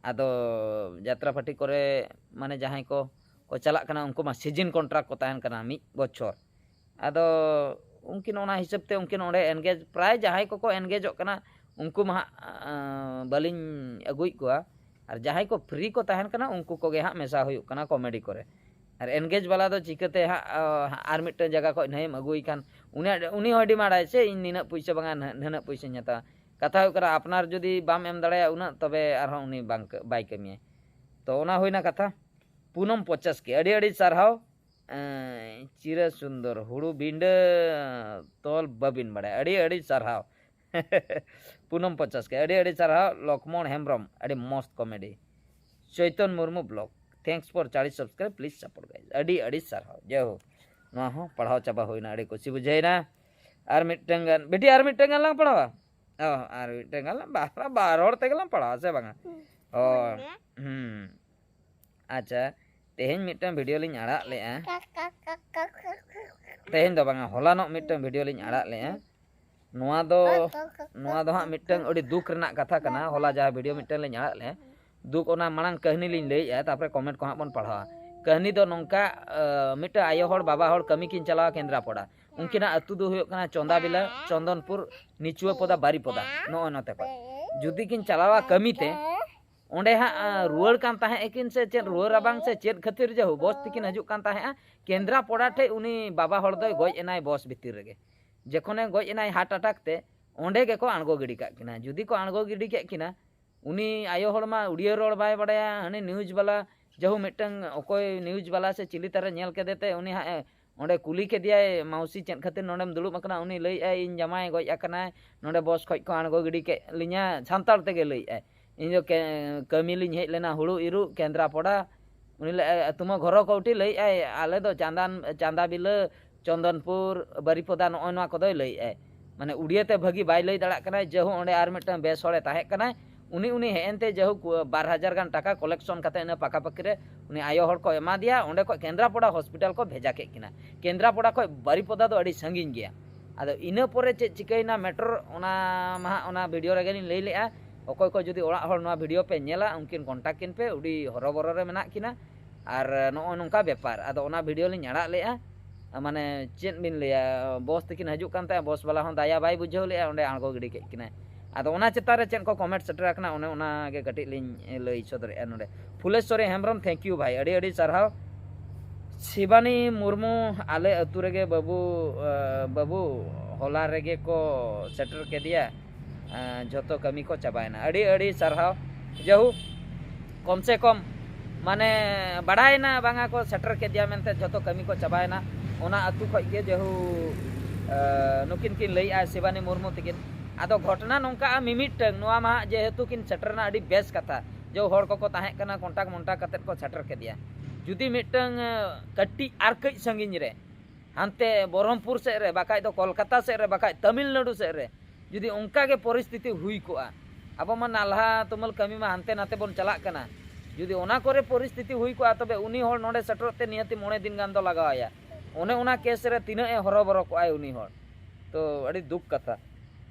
ᱟᱫᱚ ᱡᱟᱛᱨᱟ ᱯᱟᱹᱴᱤ ᱠᱚᱨᱮ ᱢᱟᱱᱮ ᱡᱟᱦᱟᱸᱭ ᱠᱚ ᱠᱚ ᱪᱟᱞᱟᱜ ᱠᱟᱱᱟ, ᱩᱱᱠᱩ ᱢᱟ ᱥᱤᱡᱤᱱ ᱠᱚᱱᱴᱨᱟᱠᱴ ᱠᱚ ᱛᱟᱦᱮᱱ ᱠᱟᱱᱟ ᱢᱤᱫ ᱵᱚᱪᱷᱚᱨ᱾ ᱟᱫᱚ ᱩᱱᱠᱤᱱ ᱚᱱᱟ ᱦᱤᱥᱟᱹᱵ ᱛᱮ ᱩᱱᱠᱤᱱ ᱚᱸᱰᱮ ᱮᱱᱜᱮᱡᱽ, ᱯᱨᱟᱭ ᱡᱟᱦᱟᱸᱭ ᱠᱚᱠᱚ ᱮᱱᱜᱮᱡᱚᱜ ᱠᱟᱱᱟ ᱩᱱᱠᱩ ᱢᱟ ᱦᱟᱸᱜ ᱵᱟᱹᱞᱤᱧ ᱟᱹᱜᱩᱭᱮᱫ ᱠᱚᱣᱟ, ᱟᱨ ᱡᱟᱦᱟᱸᱭ ᱠᱚ ᱯᱷᱨᱤ ᱠᱚ ᱛᱟᱦᱮᱱ ᱠᱟᱱᱟ ᱩᱱᱠᱩ ᱠᱚᱜᱮ ᱦᱟᱸᱜ ᱢᱮᱥᱟ ᱦᱩᱭᱩᱜ ᱠᱟᱱᱟ ᱠᱚᱢᱮᱰᱤ ᱠᱚᱨᱮ᱾ ᱟᱨ ᱮᱱᱜᱮᱡᱽ ᱵᱟᱞᱟ ᱫᱚ ᱪᱤᱠᱟᱹᱛᱮ ᱦᱟᱸᱜ ᱟᱨ ᱢᱤᱫᱴᱮᱱ ᱡᱟᱭᱜᱟ ᱠᱷᱚᱱ ᱱᱟᱹᱭᱮᱢ ᱟᱹᱜᱩᱭ ᱠᱷᱟᱱ ᱩᱱᱤᱭᱟᱜ, ᱩᱱᱤ ᱦᱚᱸᱭ ᱰᱤᱢᱟᱱᱰᱟᱭ ᱥᱮ ᱤᱧ ᱱᱤᱱᱟᱹᱜ ᱯᱩᱭᱥᱟᱹ ᱵᱟᱝᱟ, ᱱᱤᱱᱟᱹᱜ ᱯᱩᱭᱥᱟᱹᱧ ᱦᱟᱛᱟᱣᱟ᱾ ᱠᱟᱛᱷᱟ ᱦᱩᱭᱩᱜ ᱠᱟᱱᱟ, ᱟᱯᱱᱟᱨ ᱡᱩᱫᱤ ᱵᱟᱢ ᱮᱢ ᱫᱟᱲᱮᱭᱟᱜᱼᱟ ᱩᱱᱟᱹᱜ, ᱛᱚᱵᱮ ᱟᱨᱦᱚᱸ ᱩᱱᱤ ᱵᱟᱝ, ᱵᱟᱭ ᱠᱟᱹᱢᱤᱭᱟ᱾ ᱛᱚ ᱚᱱᱟ ᱦᱩᱭᱱᱟ ᱠᱟᱛᱷᱟ᱾ ᱯᱩᱱᱚᱢ ᱯᱚᱪᱟᱥ ᱠᱮ, ᱟᱹᱰᱤ ᱟᱹᱰᱤ ᱥᱟᱨᱦᱟᱣ᱾ ᱮᱸ, ᱪᱤᱨᱟᱹ ᱥᱩᱱᱫᱚᱨ, ᱦᱩᱲᱩ ᱵᱤᱸᱰᱟᱹ ᱛᱚᱞ ᱵᱟᱹᱵᱤᱱ ᱵᱟᱲᱟᱭᱟ, ᱟᱹᱰᱤ ᱟᱹᱰᱤ ᱥᱟᱨᱦᱟᱣ᱾ ᱯᱩᱱᱚᱢ ᱯᱚᱪᱟᱥ ᱠᱮ, ᱟᱹᱰᱤ ᱟᱹᱰᱤ ᱥᱟᱨᱦᱟᱣ᱾ ᱞᱚᱠᱢᱚᱬ ᱦᱮᱢᱵᱨᱚᱢ, ᱟᱹᱰᱤ most comedy. Chaitan Murmu blog, thanks for ᱪᱟᱲᱤᱥ subscribe, please support guys, ᱟᱹᱰᱤ ᱟᱹᱰᱤ ᱥᱟᱨᱦᱟᱣ᱾ ᱡᱟᱭᱦᱳᱠ, ᱱᱚᱣᱟ ᱦᱚᱸ ᱯᱟᱲᱦᱟᱣ ᱪᱟᱵᱟ ᱦᱩᱭᱱᱟ, ᱟᱹᱰᱤ ᱠᱩᱥᱤ ᱵᱩᱡᱷᱟᱹᱣᱮᱱᱟ᱾ ᱟᱨ ᱢᱤᱫᱴᱟᱝ ᱜᱟᱱ ᱵᱤᱴᱤ, ᱟᱨ ᱢᱤᱫᱴᱟᱝ ᱜᱟᱱ ᱞᱟᱝ ᱯᱟᱲᱦᱟᱣᱟ᱾ ᱚ, ᱟᱨ ᱢᱤᱫᱴᱟᱝ ᱜᱟᱱ ᱞᱟᱝ, ᱵᱟᱨ, ᱵᱟᱨ ᱦᱚᱲ ᱛᱮᱜᱮ ᱞᱟᱝ ᱯᱟᱲᱦᱟᱣᱟ, ᱥᱮ ᱵᱟᱝᱟ? ᱚ, ᱦᱩᱸ᱾ ᱟᱪᱪᱷᱟ, ᱛᱮᱦᱮᱧ ᱢᱤᱫᱴᱟᱝ ᱵᱷᱤᱰᱤᱭᱳ ᱞᱤᱧ ᱟᱲᱟᱜ ᱞᱮᱜᱼᱟ᱾ ᱛᱮᱦᱮᱧ ᱫᱚ ᱵᱟᱝᱟ, ᱦᱚᱞᱟᱱᱚᱜ ᱢᱤᱫᱴᱟᱝ ᱵᱷᱤᱰᱤᱭᱳ ᱞᱤᱧ ᱟᱲᱟᱜ ᱞᱮᱜᱼᱟ᱾ ᱱᱚᱣᱟ ᱫᱚ, ᱱᱚᱣᱟ ᱫᱚ ᱦᱟᱸᱜ ᱢᱤᱫᱴᱟᱝ ᱟᱹᱰᱤ ᱫᱩᱠ ᱨᱮᱱᱟᱜ ᱠᱟᱛᱷᱟ ᱠᱟᱱᱟ᱾ ᱦᱚᱞᱟ ᱡᱟᱦᱟᱸ ᱵᱷᱤᱰᱤᱭᱳ ᱢᱤᱫᱴᱟᱝ ᱞᱤᱧ ᱟᱲᱟᱜ ᱞᱮᱜᱼᱟ, ᱫᱩᱠ, ᱚᱱᱟ ᱢᱟᱲᱟᱝ ᱠᱟᱹᱦᱱᱤ ᱞᱤᱧ ᱞᱟᱹᱭᱮᱜᱼᱟ, ᱛᱟᱨᱯᱚᱨᱮ ᱠᱚᱢᱮᱱᱴ ᱠᱚ ᱦᱟᱸᱜ ᱵᱚᱱ ᱯᱟᱲᱦᱟᱣᱟ᱾ ᱠᱟᱹᱦᱱᱤ ᱫᱚ ᱱᱚᱝᱠᱟ, ᱟᱹ, ᱢᱤᱫᱴᱟᱝ ᱟᱭᱳ ᱦᱚᱲ, ᱵᱟᱵᱟ ᱦᱚᱲ ᱠᱟᱹᱢᱤ ᱠᱤᱱ ᱪᱟᱞᱟᱣᱟ ᱠᱮᱱᱫᱨᱟᱯᱚᱰᱟ᱾ ᱩᱱᱠᱤᱱᱟᱜ ᱟᱹᱛᱩ ᱫᱚ ᱦᱩᱭᱩᱜ ᱠᱟᱱᱟ ᱪᱚᱸᱫᱟᱵᱤᱞᱟᱹ, ᱪᱚᱱᱫᱚᱱᱯᱩᱨ, ᱱᱤᱪᱩᱣᱟᱹᱯᱚᱫᱟ, ᱵᱟᱨᱤᱯᱚᱫᱟ, ᱱᱚᱜᱼᱚ ᱱᱚᱛᱮ ᱠᱷᱚᱱ᱾ ᱡᱩᱫᱤ ᱠᱤᱱ ᱪᱟᱞᱟᱣᱟ ᱠᱟᱹᱢᱤ ᱛᱮ, ᱚᱸᱰᱮ ᱦᱟᱸᱜ, ᱟᱸ, ᱨᱩᱣᱟᱹᱲ ᱠᱟᱱ ᱛᱟᱦᱮᱸᱜ ᱟᱹᱠᱤᱱ ᱥᱮ ᱪᱮᱫ, ᱨᱩᱣᱟᱹᱲ ᱨᱟᱵᱟᱝ ᱥᱮ ᱪᱮᱫ ᱠᱷᱟᱹᱛᱤᱨ ᱡᱮ ᱵᱚᱥ ᱛᱮᱠᱤᱱ ᱦᱤᱡᱩᱜ ᱠᱟᱱ ᱛᱟᱦᱮᱸᱜᱼᱟ, ᱠᱮᱱᱫᱨᱟᱯᱚᱰᱟ ᱴᱷᱮᱡ ᱩᱱᱤ ᱵᱟᱵᱟ ᱦᱚᱲ ᱫᱚᱭ ᱜᱚᱡ ᱮᱱᱟᱭ ᱵᱚᱥ ᱵᱷᱤᱛᱤᱨ ᱨᱮᱜᱮ᱾ ᱡᱚᱠᱷᱚᱱᱮ ᱜᱚᱡ ᱮᱱᱟᱭ ᱦᱟᱨᱴ ᱟᱴᱟᱠ ᱛᱮ, ᱚᱸᱰᱮ ᱜᱮᱠᱚ ᱟᱬᱜᱚ ᱜᱤᱰᱤ ᱠᱟᱜ ᱠᱤᱱᱟ᱾ ᱡᱩᱫᱤ ᱠᱚ ᱟᱬᱜᱚ ᱜᱤᱰᱤ ᱠᱮᱫ ᱠᱤᱱᱟ, ᱩᱱᱤ ᱟᱭᱳ ᱦᱚᱲ ᱢᱟ ᱩᱲᱤᱭᱟᱹ ᱨᱚᱲ ᱵᱟᱭ ᱵᱟᱲᱟᱭᱟ, ᱦᱟᱱᱮ ᱱᱤᱭᱩᱡᱽ ᱵᱟᱞᱟ, ᱡᱟᱦᱩ ᱢᱤᱫᱴᱟᱝ ᱚᱠᱚᱭ ᱱᱤᱭᱩᱡᱽ ᱵᱟᱞᱟ ᱥᱮ ᱪᱤᱞᱤ ᱛᱟᱨᱮ ᱧᱮᱞ ᱠᱮᱫᱮ ᱛᱮ ᱩᱱᱤ ᱦᱟᱸᱜ ᱮ ᱚᱸᱰᱮ ᱠᱩᱞᱤ ᱠᱮᱫᱮᱭᱟᱭ, "ᱢᱟᱹᱣᱥᱤ, ᱪᱮᱫ ᱠᱷᱟᱹᱛᱤᱨ ᱱᱚᱰᱮᱢ ᱫᱩᱲᱩᱵ ᱟᱠᱟᱱᱟ?" ᱩᱱᱤ ᱞᱟᱹᱭᱮᱫᱼᱟᱭ, "ᱤᱧ ᱡᱟᱢᱟᱭ ᱜᱚᱡ ᱟᱠᱟᱱᱟᱭ, ᱱᱚᱰᱮ ᱵᱚᱥ ᱠᱷᱚᱡ ᱠᱚ ᱟᱬᱜᱚ ᱜᱤᱰᱤ ᱠᱮᱫ ᱞᱤᱧᱟ", ᱥᱟᱱᱛᱟᱲ ᱛᱮᱜᱮ ᱞᱟᱹᱭᱮᱫᱼᱟᱭ, "ᱤᱧ ᱫᱚ ᱠᱮ-, ᱠᱟᱹᱢᱤ ᱞᱤᱧ ᱦᱮᱡ ᱞᱮᱱᱟ ᱦᱩᱲᱩ ᱤᱨᱚᱜ ᱠᱮᱱᱫᱨᱟᱯᱚᱰᱟ᱾" ᱩᱱᱤ ᱞᱟᱹᱭᱮᱫᱼᱟᱭ, "ᱛᱩᱢᱟᱹ ᱜᱷᱚᱨᱚ ᱠᱚ ᱩᱴᱷᱤ?" ᱞᱟᱹᱭᱮᱫᱼᱟᱭ, "ᱟᱞᱮ ᱫᱚ ᱪᱟᱸᱫᱟᱱ, ᱪᱟᱸᱫᱟ ᱵᱤᱞᱟᱹ, ᱪᱚᱱᱫᱚᱱᱯᱩᱨ, ᱵᱟᱹᱨᱤᱯᱚᱫᱟ, ᱱᱚᱜᱼᱚᱭ ᱱᱚᱣᱟ ᱠᱚᱫᱚᱭ ᱞᱟᱹᱭᱮᱫᱼᱟᱭ᱾" ᱢᱟᱱᱮ ᱩᱲᱤᱭᱟᱹ ᱛᱮ ᱵᱷᱟᱹᱜᱤ ᱵᱟᱭ ᱞᱟᱹᱭ ᱫᱟᱲᱮᱭᱟᱜ ᱠᱟᱱᱟᱭ, ᱡᱮᱦᱳ ᱚᱸᱰᱮ ᱟᱨ ᱢᱤᱫᱴᱟᱝ ᱵᱮᱥ ᱦᱚᱲᱮ ᱛᱟᱦᱮᱸ ᱠᱟᱱᱟᱭ, ᱩᱱᱤ ᱩᱱᱤ ᱦᱮᱡ ᱮᱱᱛᱮ ᱡᱮᱦᱳ ᱵᱟᱨ ᱦᱟᱡᱟᱨ ᱜᱟᱱ ᱴᱟᱠᱟ ᱠᱚᱞᱮᱠᱥᱚᱱ ᱠᱟᱛᱮ ᱤᱱᱟᱹ ᱯᱟᱠᱟ ᱯᱟᱠᱤ ᱨᱮ ᱩᱱᱤ ᱟᱭᱳ ᱦᱚᱲ ᱠᱚ ᱮᱢᱟ ᱫᱮᱭᱟ, ᱚᱸᱰᱮ ᱠᱷᱚᱱ ᱠᱮᱱᱫᱨᱟᱯᱚᱰᱟ ᱦᱚᱥᱯᱤᱴᱟᱞ ᱠᱚ ᱵᱷᱮᱡᱟ ᱠᱮᱫ ᱠᱤᱱᱟ᱾ ᱠᱮᱱᱫᱨᱟᱯᱚᱰᱟ ᱠᱷᱚᱱ ᱵᱟᱨᱤᱯᱚᱫᱟ ᱫᱚ ᱟᱹᱰᱤ ᱥᱟᱺᱜᱤᱧ ᱜᱮᱭᱟ᱾ ᱟᱫᱚ ᱤᱱᱟᱹ ᱯᱚᱨᱮ ᱪᱮᱫ ᱪᱤᱠᱟᱹᱭᱮᱱᱟ ᱢᱮᱴᱨᱳ, ᱚᱱᱟ ᱢᱟ ᱦᱟᱸᱜ ᱚᱱᱟ ᱵᱷᱤᱰᱤᱭᱳ ᱨᱮᱜᱮ ᱞᱤᱧ ᱞᱟᱹᱭ ᱞᱮᱫᱼᱟ᱾ ᱚᱠᱚᱭ ᱠᱚ ᱡᱩᱫᱤ ᱚᱲᱟᱜ ᱦᱚᱲ ᱱᱚᱣᱟ ᱵᱷᱤᱰᱤᱭᱳ ᱯᱮ ᱧᱮᱞᱟ, ᱩᱱᱠᱤᱱ ᱠᱚᱱᱴᱟᱠᱴ ᱠᱤᱱ ᱯᱮ, ᱟᱹᱰᱤ ᱦᱚᱨᱚᱵᱚᱨᱚ ᱨᱮ ᱢᱮᱱᱟᱜ ᱠᱤᱱᱟ᱾ ᱟᱨ ᱱᱚᱜᱼᱚ ᱱᱚᱝᱠᱟ ᱵᱮᱯᱟᱨ, ᱟᱫᱚ ᱚᱱᱟ ᱵᱷᱤᱰᱤᱭᱳ ᱞᱤᱧ ᱟᱲᱟᱜ ᱞᱮᱫᱼᱟ᱾ ᱢᱟᱱᱮ ᱪᱮᱫ ᱵᱤᱱ ᱞᱟᱹᱭᱟ, ᱵᱚᱥ ᱛᱮᱠᱤᱱ ᱦᱤᱡᱩᱜ ᱠᱟᱱ ᱛᱟᱦᱮᱸᱫ, ᱵᱚᱥ ᱵᱟᱞᱟ ᱦᱚᱸ ᱫᱟᱭᱟ ᱵᱟᱭ ᱵᱩᱡᱷᱟᱹᱣ ᱞᱮᱫᱼᱟ, ᱚᱸᱰᱮ ᱟᱬᱜᱚ ᱜᱤᱰᱤ ᱠᱮᱫ ᱠᱤᱱᱟᱭ᱾ ᱟᱫᱚ ᱚᱱᱟ ᱪᱮᱛᱟᱱ ᱨᱮ ᱪᱮᱫ ᱠᱚ ᱠᱚᱢᱮᱱᱴ ᱥᱮᱴᱮᱨ ᱟᱠᱟᱱᱟ, ᱚᱱᱮ ᱚᱱᱟ ᱜᱮ ᱠᱟᱹᱴᱤᱡ ᱞᱤᱧ ᱞᱟᱹᱭ ᱥᱚᱫᱚᱨᱮᱫᱼᱟ ᱱᱚᱰᱮ᱾ ᱯᱷᱩᱞᱮᱥᱣᱚᱨᱤ ᱦᱮᱢᱵᱨᱚᱢ, thank you ᱵᱷᱟᱭ, ᱟᱹᱰᱤ ᱟᱹᱰᱤ ᱥᱟᱨᱦᱟᱣ᱾ ᱥᱤᱵᱟᱱᱤ ᱢᱩᱨᱢᱩ, ᱟᱞᱮ ᱟᱹᱛᱩ ᱨᱮᱜᱮ ᱵᱟᱹᱵᱩ, ᱟᱸ, ᱵᱟᱹᱵᱩ, ᱦᱚᱞᱟ ᱨᱮᱜᱮ ᱠᱚ ᱥᱮᱴᱮᱨ ᱠᱮᱫᱮᱭᱟ, ᱟᱸ, ᱡᱷᱚᱛᱚ ᱠᱟᱹᱢᱤ ᱠᱚ ᱪᱟᱵᱟᱭᱮᱱᱟ᱾ ᱟᱹᱰᱤ ᱟᱹᱰᱤ ᱥᱟᱨᱦᱟᱣ᱾ ᱡᱟᱦᱳ, ᱠᱚᱢ ᱥᱮ ᱠᱚᱢ ᱢᱟᱱᱮ ᱵᱟᱲᱟᱭᱮᱱᱟ ᱵᱟᱝᱟ ᱠᱚ ᱥᱮᱴᱮᱨ ᱠᱮᱫᱮᱭᱟ ᱢᱮᱱᱛᱮ, ᱡᱷᱚᱛᱚ ᱠᱟᱹᱢᱤ ᱠᱚ ᱪᱟᱵᱟᱭᱮᱱᱟ᱾ ᱚᱱᱟ ᱟᱹᱛᱩ ᱠᱷᱚᱱ ᱜᱮ ᱡᱟᱦᱳ, ᱟᱸ, ᱱᱩᱠᱤᱱ ᱠᱤᱱ ᱞᱟᱹᱭᱮᱫᱼᱟ, ᱥᱤᱵᱟᱱᱤ ᱢᱩᱨᱢᱩ ᱛᱟᱹᱠᱤᱱ᱾ ᱟᱫᱚ ᱜᱷᱚᱴᱚᱱᱟ ᱱᱚᱝᱠᱟᱜᱼᱟ, ᱢᱤᱢᱤᱫᱴᱟᱝ ᱱᱚᱣᱟ ᱢᱟ ᱦᱟᱸᱜ ᱡᱮᱦᱮᱛᱩ ᱠᱤᱱ ᱥᱮᱴᱮᱨᱮᱱᱟ, ᱟᱹᱰᱤ ᱵᱮᱥ ᱠᱟᱛᱷᱟ᱾ ᱡᱮ ᱦᱚᱲ ᱠᱚᱠᱚ ᱛᱟᱦᱮᱸ ᱠᱟᱱᱟ, ᱠᱚᱱᱴᱟᱠ ᱢᱚᱱᱴᱟᱠ ᱠᱟᱛᱮᱫ ᱠᱚ ᱥᱮᱴᱮᱨ ᱠᱮᱫᱮᱭᱟ᱾ ᱡᱩᱫᱤ ᱢᱤᱫᱴᱟᱝ, ᱟᱸ, ᱠᱟᱹᱴᱤᱡ ᱟᱨ ᱠᱟᱹᱡ ᱥᱟᱺᱜᱤᱧ ᱨᱮ, ᱦᱟᱱᱛᱮ ᱵᱚᱨᱦᱚᱢᱯᱩᱨ ᱥᱮᱫ ᱨᱮ, ᱵᱟᱠᱷᱟᱡ ᱫᱚ ᱠᱳᱞᱠᱟᱛᱟ ᱥᱮᱫ ᱨᱮ, ᱵᱟᱠᱷᱟᱡ ᱛᱟᱢᱤᱞᱱᱟᱲᱩ ᱥᱮᱫ ᱨᱮ, ᱡᱩᱫᱤ ᱚᱱᱠᱟ ᱜᱮ ᱯᱚᱨᱤᱥᱛᱷᱤᱛᱤ ᱦᱩᱭ ᱠᱚᱜᱼᱟ, ᱟᱵᱚ ᱢᱟ ᱱᱟᱞᱦᱟ ᱛᱩᱢᱟᱹᱞ ᱠᱟᱹᱢᱤ ᱢᱟ ᱦᱟᱱᱛᱮ ᱱᱟᱛᱮ ᱵᱚᱱ ᱪᱟᱞᱟᱜ ᱠᱟᱱᱟ᱾ ᱡᱩᱫᱤ ᱚᱱᱟ ᱠᱚᱨᱮ ᱯᱚᱨᱤᱥᱛᱷᱤᱛᱤ ᱦᱩᱭ ᱠᱚᱜᱼᱟ, ᱛᱚᱵᱮ ᱩᱱᱤ ᱦᱚᱲ ᱱᱚᱰᱮ ᱥᱮᱴᱮᱨᱚᱜ ᱛᱮ ᱱᱤᱦᱟᱹᱛᱤ ᱢᱚᱬᱮ ᱫᱤᱱ ᱜᱟᱱ ᱫᱚ ᱞᱟᱜᱟᱣ ᱟᱭᱟ᱾ ᱚᱱᱮ ᱚᱱᱟ ᱠᱮᱥ ᱨᱮ ᱛᱤᱱᱟᱹᱜ ᱮ ᱦᱚᱨᱚᱵᱚᱨᱚ ᱠᱚᱜᱼᱟᱭ ᱩᱱᱤ ᱦᱚᱲ᱾ ᱛᱚ ᱟᱹᱰᱤ ᱫᱩᱠ ᱠᱟᱛᱷᱟ᱾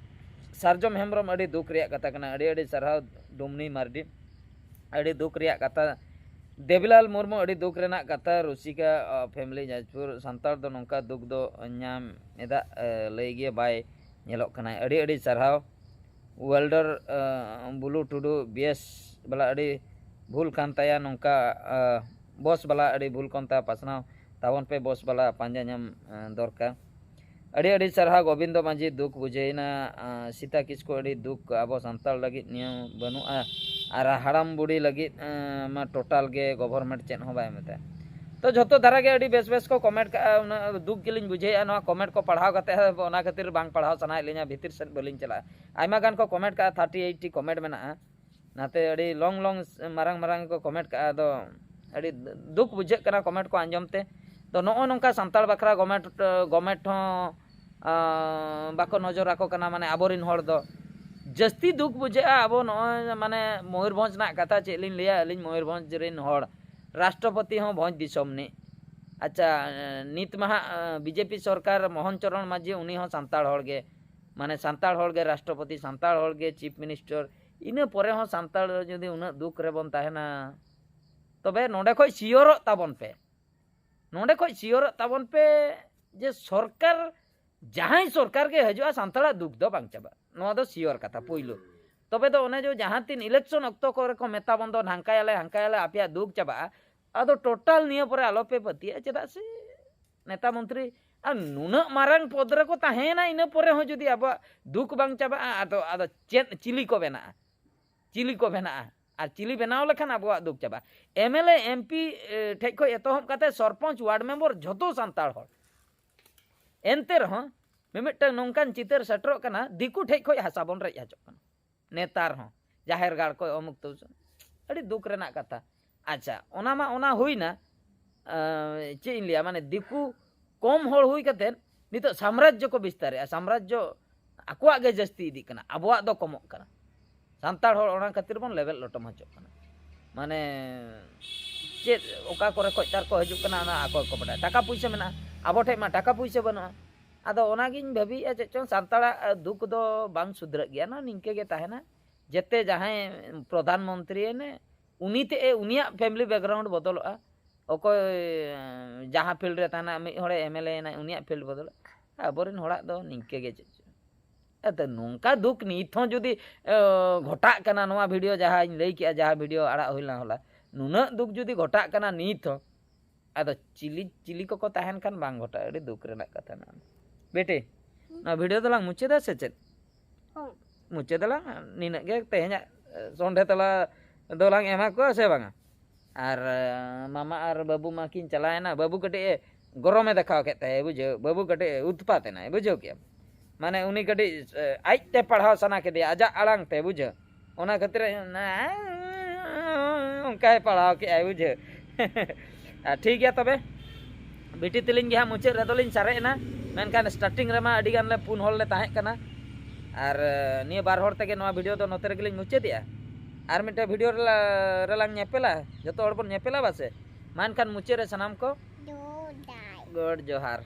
ᱥᱟᱨᱡᱚᱢ ᱦᱮᱢᱵᱨᱚᱢ, ᱟᱹᱰᱤ ᱫᱩᱠ ᱨᱮᱭᱟᱜ ᱠᱟᱛᱷᱟ ᱠᱟᱱᱟ᱾ ᱟᱹᱰᱤ ᱟᱹᱰᱤ ᱥᱟᱨᱦᱟᱣ ᱰᱩᱢᱱᱤ ᱢᱟᱨᱰᱤ᱾ ᱟᱹᱰᱤ ᱫᱩᱠ ᱨᱮᱭᱟᱜ ᱠᱟᱛᱷᱟ᱾ ᱫᱮᱵᱤᱞᱟᱞ ᱢᱩᱨᱢᱩ, ᱟᱹᱰᱤ ᱫᱩᱠ ᱨᱮᱱᱟᱜ ᱠᱟᱛᱷᱟ᱾ ᱨᱩᱥᱤᱠᱟ, ᱟ, ᱯᱷᱮᱢᱤᱞᱤ ᱡᱟᱡᱽᱯᱩᱨ, ᱥᱟᱱᱛᱟᱲ ᱫᱚ ᱱᱚᱝᱠᱟ ᱫᱩᱠ ᱫᱚ ᱧᱟᱢ ᱮᱫᱟ, ᱮ, ᱞᱟᱹᱭ ᱜᱮ ᱵᱟᱭ ᱧᱮᱞᱚᱜ ᱠᱟᱱᱟ᱾ ᱟᱹᱰᱤ ᱟᱹᱰᱤ ᱥᱟᱨᱦᱟᱣ᱾ ᱣᱮᱞᱰᱟᱨ, ᱟ, ᱵᱩᱞᱩ ᱴᱩᱰᱩ, ᱵᱮᱥ ᱵᱟᱞᱟ ᱟᱹᱰᱤ ᱵᱷᱩᱞ ᱠᱟᱱ ᱛᱟᱭᱟ, ᱱᱚᱝᱠᱟ, ᱟ, ᱵᱚᱥ ᱵᱟᱞᱟ ᱟᱹᱰᱤ ᱵᱷᱩᱞ ᱠᱟᱱ ᱛᱟᱭᱟ, ᱯᱟᱥᱱᱟᱣ ᱛᱟᱵᱚᱱ ᱯᱮ ᱵᱚᱥ ᱵᱟᱞᱟ ᱯᱟᱸᱡᱟ ᱧᱟᱢ, ᱟ, ᱫᱚᱨᱠᱟᱨ᱾ ᱟᱹᱰᱤ ᱟᱹᱰᱤ ᱥᱟᱨᱦᱟᱣ ᱜᱳᱵᱤᱱᱫᱚ ᱢᱟᱹᱡᱷᱤ, ᱫᱩᱠ ᱵᱩᱡᱷᱟᱹᱣᱮᱱᱟ᱾ ᱟᱸ, ᱥᱤᱛᱟ ᱠᱤᱥᱠᱩ, ᱟᱹᱰᱤ ᱫᱩᱠ, ᱟᱵᱚ ᱥᱟᱱᱛᱟᱲ ᱞᱟᱹᱜᱤᱫ ᱱᱤᱭᱟᱹ ᱵᱟᱹᱱᱩᱜᱼᱟ᱾ ᱟᱨ ᱦᱟᱲᱟᱢ ᱵᱩᱲᱦᱤ ᱞᱟᱹᱜᱤᱫ, ᱟᱸ, ᱢᱟ ᱴᱳᱴᱟᱞ ᱜᱮ ᱜᱚᱵᱷᱚᱨᱱᱢᱮᱱᱴ ᱪᱮᱫ ᱦᱚᱸ ᱵᱟᱭ ᱢᱮᱛᱟᱭ᱾ ᱛᱚ ᱡᱷᱚᱛᱚ ᱫᱷᱟᱨᱟ ᱜᱮ ᱟᱹᱰᱤ ᱵᱮᱥ ᱵᱮᱥ ᱠᱚ ᱠᱚᱢᱮᱱᱴ ᱠᱟᱜᱼᱟ, ᱩᱱᱟᱹᱜ ᱫᱩᱠ ᱜᱮᱞᱤᱧ ᱵᱩᱡᱷᱟᱹᱣᱮᱫᱼᱟ ᱱᱚᱣᱟ ᱠᱚᱢᱮᱱᱴ ᱠᱚ ᱯᱟᱲᱦᱟᱣ ᱠᱟᱛᱮ, ᱚᱱᱟ ᱠᱷᱟᱹᱛᱤᱨ ᱵᱟᱝ ᱯᱟᱲᱦᱟᱣ ᱥᱟᱱᱟᱭᱮᱫ ᱞᱤᱧᱟ, ᱵᱷᱤᱛᱤᱨ ᱥᱮᱫ ᱵᱟᱹᱞᱤᱧ ᱪᱟᱞᱟᱜᱼᱟ᱾ ᱟᱭᱢᱟ ᱜᱟᱱ ᱠᱚ ᱠᱚᱢᱮᱱᱴ ᱠᱟᱜᱼᱟ, ᱛᱷᱟᱨᱴᱤ ᱮᱭᱤᱴ ᱴᱤ ᱠᱚᱢᱮᱱᱴ ᱢᱮᱱᱟᱜᱼᱟ᱾ ᱚᱱᱟᱛᱮ ᱟᱹᱰᱤ ᱞᱚᱝ ᱞᱚᱝ ᱢᱟᱨᱟᱝ ᱢᱟᱨᱟᱝ ᱜᱮᱠᱚ ᱠᱚᱢᱮᱱᱴ ᱠᱟᱜᱼᱟ᱾ ᱟᱫᱚ ᱟᱹᱰᱤ ᱫᱩᱠ ᱵᱩᱡᱷᱟᱹᱜ ᱠᱟᱱᱟ ᱠᱚᱢᱮᱱᱴ ᱠᱚ ᱟᱸᱡᱚᱢ ᱛᱮ᱾ ᱛᱚ ᱱᱚᱜᱼᱚ ᱱᱚᱝᱠᱟ ᱥᱟᱱᱛᱟᱲ ᱵᱟᱠᱷᱨᱟ ᱜᱚᱢᱮᱴ, ᱜᱚᱢᱮᱴ ᱦᱚᱸ ᱟᱸ, ᱵᱟᱠᱚ ᱱᱚᱡᱚᱨ ᱟᱠᱚ ᱠᱟᱱᱟ, ᱢᱟᱱᱮ ᱟᱵᱚᱨᱮᱱ ᱦᱚᱲ ᱫᱚ᱾ ᱡᱟᱹᱥᱛᱤ ᱫᱩᱠ ᱵᱩᱡᱷᱟᱹᱜᱼᱟ ᱟᱵᱚ ᱱᱚᱜᱼᱚᱭ ᱢᱟᱱᱮ ᱢᱚᱭᱩᱨᱵᱷᱚᱸᱡᱽ ᱨᱮᱱᱟᱜ ᱠᱟᱛᱷᱟ ᱪᱮᱫ ᱞᱤᱧ ᱞᱟᱹᱭᱟ, ᱟᱹᱞᱤᱧ ᱢᱚᱭᱩᱨᱵᱷᱚᱸᱡᱽ ᱨᱮᱱ ᱦᱚᱲ ᱨᱟᱥᱴᱨᱚᱯᱚᱛᱤ ᱦᱚᱸ ᱵᱷᱚᱸᱡᱽ ᱫᱤᱥᱚᱢ ᱨᱤᱱᱤᱡ᱾ ᱟᱪᱪᱷᱟ, ᱱᱤᱛ ᱢᱟ ᱦᱟᱸᱜ ᱵᱤᱡᱮᱯᱤ ᱥᱚᱨᱠᱟᱨ ᱢᱳᱦᱚᱱ ᱪᱚᱨᱚᱬ ᱢᱟᱹᱡᱷᱤ, ᱩᱱᱤ ᱦᱚᱸ ᱥᱟᱱᱛᱟᱲ ᱦᱚᱲ ᱜᱮ, ᱢᱟᱱᱮ ᱥᱟᱱᱛᱟᱲ ᱦᱚᱲ ᱜᱮ ᱨᱟᱥᱴᱨᱚᱯᱚᱛᱤ, ᱥᱟᱱᱛᱟᱲ ᱦᱚᱲ ᱜᱮ ᱪᱤᱯ ᱢᱤᱱᱤᱥᱴᱟᱨ, ᱤᱱᱟᱹ ᱯᱚᱨᱮ ᱦᱚᱸ ᱥᱟᱱᱛᱟᱲ ᱡᱩᱫᱤ ᱩᱱᱟᱹᱜ ᱫᱩᱠ ᱨᱮᱵᱚᱱ ᱛᱟᱦᱮᱱᱟ, ᱛᱚᱵᱮ ᱱᱚᱰᱮ ᱠᱷᱚᱡ ᱥᱤᱭᱳᱨᱚᱜ ᱛᱟᱵᱚᱱ ᱯᱮ, ᱱᱚᱰᱮ ᱠᱷᱚᱡ ᱥᱤᱭᱳᱨᱚᱜ ᱛᱟᱵᱚᱱ ᱯᱮ ᱡᱮ ᱥᱚᱨᱠᱟᱨ ᱡᱟᱦᱟᱸᱭ ᱥᱚᱨᱠᱟᱨ ᱜᱮ ᱦᱤᱡᱩᱜᱼᱟ, ᱥᱟᱱᱛᱟᱲᱟᱜ ᱫᱩᱠ ᱫᱚ ᱵᱟᱝ ᱪᱟᱵᱟᱜᱼᱟ᱾ ᱱᱚᱣᱟ ᱫᱚ ᱥᱤᱭᱳᱨ ᱠᱟᱛᱷᱟ ᱯᱩᱭᱞᱩ᱾ ᱛᱚᱵᱮ ᱫᱚ ᱚᱱᱮ ᱡᱮ ᱡᱟᱦᱟᱸ ᱛᱤᱱ ᱤᱞᱮᱠᱥᱚᱱ ᱚᱠᱛᱚ ᱠᱚᱨᱮ ᱠᱚ ᱢᱮᱛᱟ ᱵᱚᱱ ᱫᱚ, ᱱᱷᱟᱝᱠᱟᱭᱟᱞᱮ, ᱦᱟᱝᱠᱟᱭᱟᱞᱮ, ᱟᱯᱮᱭᱟᱜ ᱫᱩᱠ ᱪᱟᱵᱟᱜᱼᱟ, ᱟᱫᱚ ᱴᱳᱴᱟᱞ ᱱᱤᱭᱟᱹ ᱯᱚᱨᱮ ᱟᱞᱚᱯᱮ ᱯᱟᱹᱛᱭᱟᱹᱜᱼᱟ᱾ ᱪᱮᱫᱟᱜ ᱥᱮ ᱱᱮᱛᱟ ᱢᱚᱱᱛᱨᱤ ᱟᱨ ᱱᱩᱱᱟᱹᱜ ᱢᱟᱨᱟᱝ ᱯᱚᱫᱽ ᱨᱮᱠᱚ ᱛᱟᱦᱮᱸᱭᱮᱱᱟ, ᱤᱱᱟᱹ ᱯᱚᱨᱮ ᱦᱚᱸ ᱡᱩᱫᱤ ᱟᱵᱚᱣᱟᱜ ᱫᱩᱠ ᱵᱟᱝ ᱪᱟᱵᱟᱜᱼᱟ, ᱟᱫᱚ, ᱟᱫᱚ ᱪᱮᱫ ᱪᱤᱞᱤ ᱠᱚ ᱵᱮᱱᱟᱜᱼᱟ? ᱪᱤᱞᱤ ᱠᱚ ᱵᱮᱱᱟᱜᱼᱟ? ᱟᱨ ᱪᱤᱞᱤ ᱵᱮᱱᱟᱣ ᱞᱮᱠᱷᱟᱱ ᱟᱵᱚᱣᱟᱜ ᱫᱩᱠ ᱪᱟᱵᱟᱜᱼᱟ? M L A, M P, ᱮ, ᱴᱷᱮᱡ ᱠᱷᱚᱡ ᱮᱛᱚᱦᱚᱵ ᱠᱟᱛᱮ ᱥᱚᱨᱯᱚᱧᱪ, ᱣᱟᱨᱰ ᱢᱮᱢᱵᱚᱨ, ᱡᱷᱚᱛᱚ ᱥᱟᱱᱛᱟᱲ ᱦᱚᱲ᱾ ᱮᱱᱛᱮ ᱨᱮᱦᱚᱸ ᱢᱤᱢᱤᱫᱴᱟᱝ ᱱᱚᱝᱠᱟᱱ ᱪᱤᱛᱟᱹᱨ ᱥᱮᱴᱮᱨᱚᱜ ᱠᱟᱱᱟ, ᱫᱤᱠᱩ ᱴᱷᱮᱡ ᱠᱷᱚᱡ ᱦᱟᱥᱟ ᱵᱚᱱ ᱨᱮᱡ ᱦᱚᱪᱚᱜ ᱠᱟᱱᱟ᱾ ᱱᱮᱛᱟᱨ ᱦᱚᱸ ᱡᱟᱦᱮᱨ ᱜᱟᱲ ᱠᱚ ᱚᱢᱩᱠ ᱛᱩᱢᱩᱠ᱾ ᱟᱹᱰᱤ ᱫᱩᱠ ᱨᱮᱱᱟᱜ ᱠᱟᱛᱷᱟ᱾ ᱟᱪᱪᱷᱟ, ᱚᱱᱟ ᱢᱟ ᱚᱱᱟ ᱦᱩᱭᱱᱟ᱾ ᱟᱸ, ᱪᱮᱫ ᱤᱧ ᱞᱟᱹᱭᱟ, ᱢᱟᱱᱮ ᱫᱤᱠᱩ ᱠᱚᱢ ᱦᱚᱲ ᱦᱩᱭ ᱠᱟᱛᱮᱫ ᱱᱤᱛᱚᱜ ᱥᱟᱢᱨᱟᱡᱽᱡᱚ ᱠᱚ ᱵᱤᱥᱛᱟᱨᱮᱜᱼᱟ᱾ ᱥᱟᱢᱨᱟᱡᱽᱡᱚ ᱟᱠᱚᱣᱟᱜ ᱜᱮ ᱡᱟᱹᱥᱛᱤ ᱤᱫᱤᱜ ᱠᱟᱱᱟ, ᱟᱵᱚᱣᱟᱜ ᱫᱚ ᱠᱚᱢᱚᱜ ᱠᱟᱱᱟ᱾ ᱥᱟᱱᱛᱟᱲ ᱦᱚᱲ ᱚᱱᱟ ᱠᱷᱟᱹᱛᱤᱨ ᱵᱚᱱ ᱞᱮᱵᱮᱫ ᱞᱚᱴᱚᱢ ᱦᱚᱪᱚᱜ ᱠᱟᱱᱟ᱾ ᱢᱟᱱᱮ ᱪᱮᱫ ᱚᱠᱟ ᱠᱚᱨᱮ ᱠᱷᱚᱡ ᱛᱟᱨ ᱠᱚ ᱦᱤᱡᱩᱜ ᱠᱟᱱᱟ, ᱚᱱᱟ ᱟᱠᱚ ᱜᱮᱠᱚ ᱵᱟᱰᱟᱭᱟ᱾ ᱴᱟᱠᱟ ᱯᱩᱭᱥᱟᱹ ᱢᱮᱱᱟᱜᱼᱟ, ᱟᱵᱚ ᱴᱷᱮᱡ ᱢᱟ ᱴᱟᱠᱟ ᱯᱩᱭᱥᱟᱹ ᱵᱟᱹᱱᱩᱜᱼᱟ᱾ ᱟᱫᱚ ᱚᱱᱟᱜᱤᱧ ᱵᱷᱟᱹᱵᱤᱭᱮᱫᱼᱟ, ᱪᱮᱫ ᱪᱚᱝ ᱥᱟᱱᱛᱟᱲᱟᱜ ᱫᱩᱠ ᱫᱚ ᱵᱟᱝ ᱥᱩᱫᱷᱨᱟᱹᱜ ᱜᱮᱭᱟ, ᱱᱚᱣᱟ ᱱᱤᱝᱠᱟᱹ ᱜᱮ ᱛᱟᱦᱮᱱᱟ᱾ ᱡᱮᱛᱮ ᱡᱟᱦᱟᱸᱭ ᱯᱨᱚᱫᱷᱟᱱ ᱢᱚᱱᱛᱨᱤ ᱮᱱᱮ, ᱩᱱᱤ ᱛᱮ ᱩᱱᱤᱭᱟᱜ family background ᱵᱚᱫᱚᱞᱚᱜᱼᱟ᱾ ᱚᱠᱚᱭ ᱡᱟᱦᱟᱸ field ᱨᱮ ᱛᱟᱦᱮᱱᱟ, ᱢᱤᱫ ᱦᱚᱲᱮ ᱮᱢ ᱮᱞ ᱮ ᱮᱱᱟ, ᱩᱱᱤᱭᱟᱜ field ᱵᱚᱫᱚᱞᱚᱜᱼᱟ᱾ ᱟᱵᱚᱨᱮᱱ ᱦᱚᱲᱟᱜ ᱫᱚ ᱱᱤᱝᱠᱟᱹ ᱜᱮ ᱪᱮᱫ ᱪᱚᱝ᱾ ᱟᱫᱚ ᱱᱚᱝᱠᱟ ᱫᱩᱠ ᱱᱤᱛ ᱦᱚᱸ ᱡᱩᱫᱤ, ᱮ, ᱜᱷᱚᱴᱟᱜ ᱠᱟᱱᱟ, ᱱᱚᱣᱟ video ᱡᱟᱦᱟᱸᱧ ᱞᱟᱹᱭ ᱠᱮᱜᱼᱟ, ᱡᱟᱦᱟᱸ video ᱟᱲᱟᱜ ᱦᱩᱭ ᱞᱮᱱᱟ ᱦᱚᱞᱟ, ᱱᱩᱱᱟᱹᱜ ᱫᱩᱠ ᱡᱩᱫᱤ ᱜᱷᱚᱴᱟᱜ ᱠᱟᱱᱟ ᱱᱤᱛ ᱦᱚᱸ, ᱟᱫᱚ ᱪᱤᱞᱤ, ᱪᱤᱞᱤ ᱠᱚᱠᱚ ᱛᱟᱦᱮᱱ ᱠᱷᱟᱱ ᱵᱟᱝ ᱜᱷᱚᱴᱟᱜᱼᱟ? ᱟᱹᱰᱤ ᱫᱩᱠ ᱨᱮᱱᱟᱜ ᱠᱟᱛᱷᱟ ᱱᱚᱣᱟ᱾ ᱵᱤᱴᱤ, ᱱᱚᱣᱟ video ᱫᱚᱞᱟᱝ ᱢᱩᱪᱟᱹᱫᱟ ᱥᱮ ᱪᱮᱫ? ᱦᱚᱸ᱾ ᱢᱩᱪᱟᱹᱫᱟᱞᱟᱝ, ᱱᱤᱱᱟᱹᱜ ᱜᱮ ᱛᱮᱦᱮᱧᱟᱜ, ᱮ, ᱥᱚᱱᱰᱷᱮ ᱛᱟᱞᱟ ᱫᱚᱞᱟᱝ ᱮᱢᱟ ᱠᱚᱣᱟ ᱥᱮ ᱵᱟᱝᱟ? ᱟᱨ, ᱮ, ᱢᱟᱢᱟ ᱟᱨ ᱵᱟᱹᱵᱩ ᱢᱟ ᱠᱤᱱ ᱪᱟᱞᱟᱣᱮᱱᱟ, ᱵᱟᱹᱵᱩ ᱠᱟᱹᱴᱤᱡ ᱮ ᱜᱚᱨᱚᱢᱮ ᱫᱮᱠᱷᱟᱣ ᱠᱮᱫ ᱛᱟᱭᱟ, ᱵᱩᱡᱷᱟᱹᱣ, ᱵᱟᱹᱵᱩ ᱠᱟᱹᱴᱤᱡ ᱮ ᱩᱛᱯᱟᱛ ᱮᱱᱟᱭ, ᱵᱩᱡᱷᱟᱹᱣ ᱠᱮᱜᱼᱟᱢ? ᱢᱟᱱᱮ ᱩᱱᱤ ᱠᱟᱹᱴᱤᱡ, ᱮ, ᱟᱡᱛᱮ ᱯᱟᱲᱦᱟᱣ ᱥᱟᱱᱟ ᱠᱮᱫᱮᱭᱟ, ᱟᱡᱟᱜ ᱟᱲᱟᱝ ᱛᱮ, ᱵᱩᱡᱷᱟᱹᱣ᱾ ᱚᱱᱟ ᱠᱷᱟᱹᱛᱤᱨ ᱚᱱᱠᱟᱭ ᱯᱟᱲᱦᱟᱣ ᱠᱮᱜᱼᱟᱭ, ᱵᱩᱡᱷᱟᱹᱣ᱾ ᱟᱨ ᱴᱷᱤᱠ ᱜᱮᱭᱟ ᱛᱚᱵᱮ, ᱵᱤᱴᱤ ᱛᱮᱞᱤᱧ ᱜᱮ ᱦᱟᱸᱜ ᱢᱩᱪᱟᱹᱫ ᱨᱮᱫᱚ ᱞᱤᱧ ᱥᱟᱨᱮᱡ ᱮᱱᱟ᱾ ᱢᱮᱱᱠᱷᱟᱱ starting ᱨᱮᱢᱟ ᱟᱹᱰᱤ ᱜᱟᱱ ᱞᱮ ᱯᱩᱱ ᱦᱚᱲ ᱞᱮ ᱛᱟᱦᱮᱸ ᱠᱟᱱᱟ᱾ ᱟᱨ ᱱᱤᱭᱟᱹ ᱵᱟᱨ ᱦᱚᱲ ᱛᱮᱜᱮ ᱱᱚᱣᱟ video ᱫᱚ ᱱᱚᱛᱮ ᱨᱮᱜᱮᱞᱤᱧ ᱢᱩᱪᱟᱹᱫᱮᱜᱼᱟ᱾ ᱟᱨ ᱢᱤᱫᱴᱮᱱ video ᱨᱮᱞᱟ- ᱨᱮᱞᱟᱝ ᱧᱮᱯᱮᱞᱟ, ᱡᱚᱛᱚ ᱦᱚᱲ ᱵᱚᱱ ᱧᱮᱯᱮᱞᱟ ᱵᱟᱥᱮ? ᱢᱟ ᱮᱱᱠᱷᱟᱱ ᱢᱩᱪᱟᱹᱫ ᱨᱮ ᱥᱟᱱᱟᱢ ᱠᱚ ᱡᱚᱦᱟᱨ᱾ God ᱡᱚᱦᱟᱨ᱾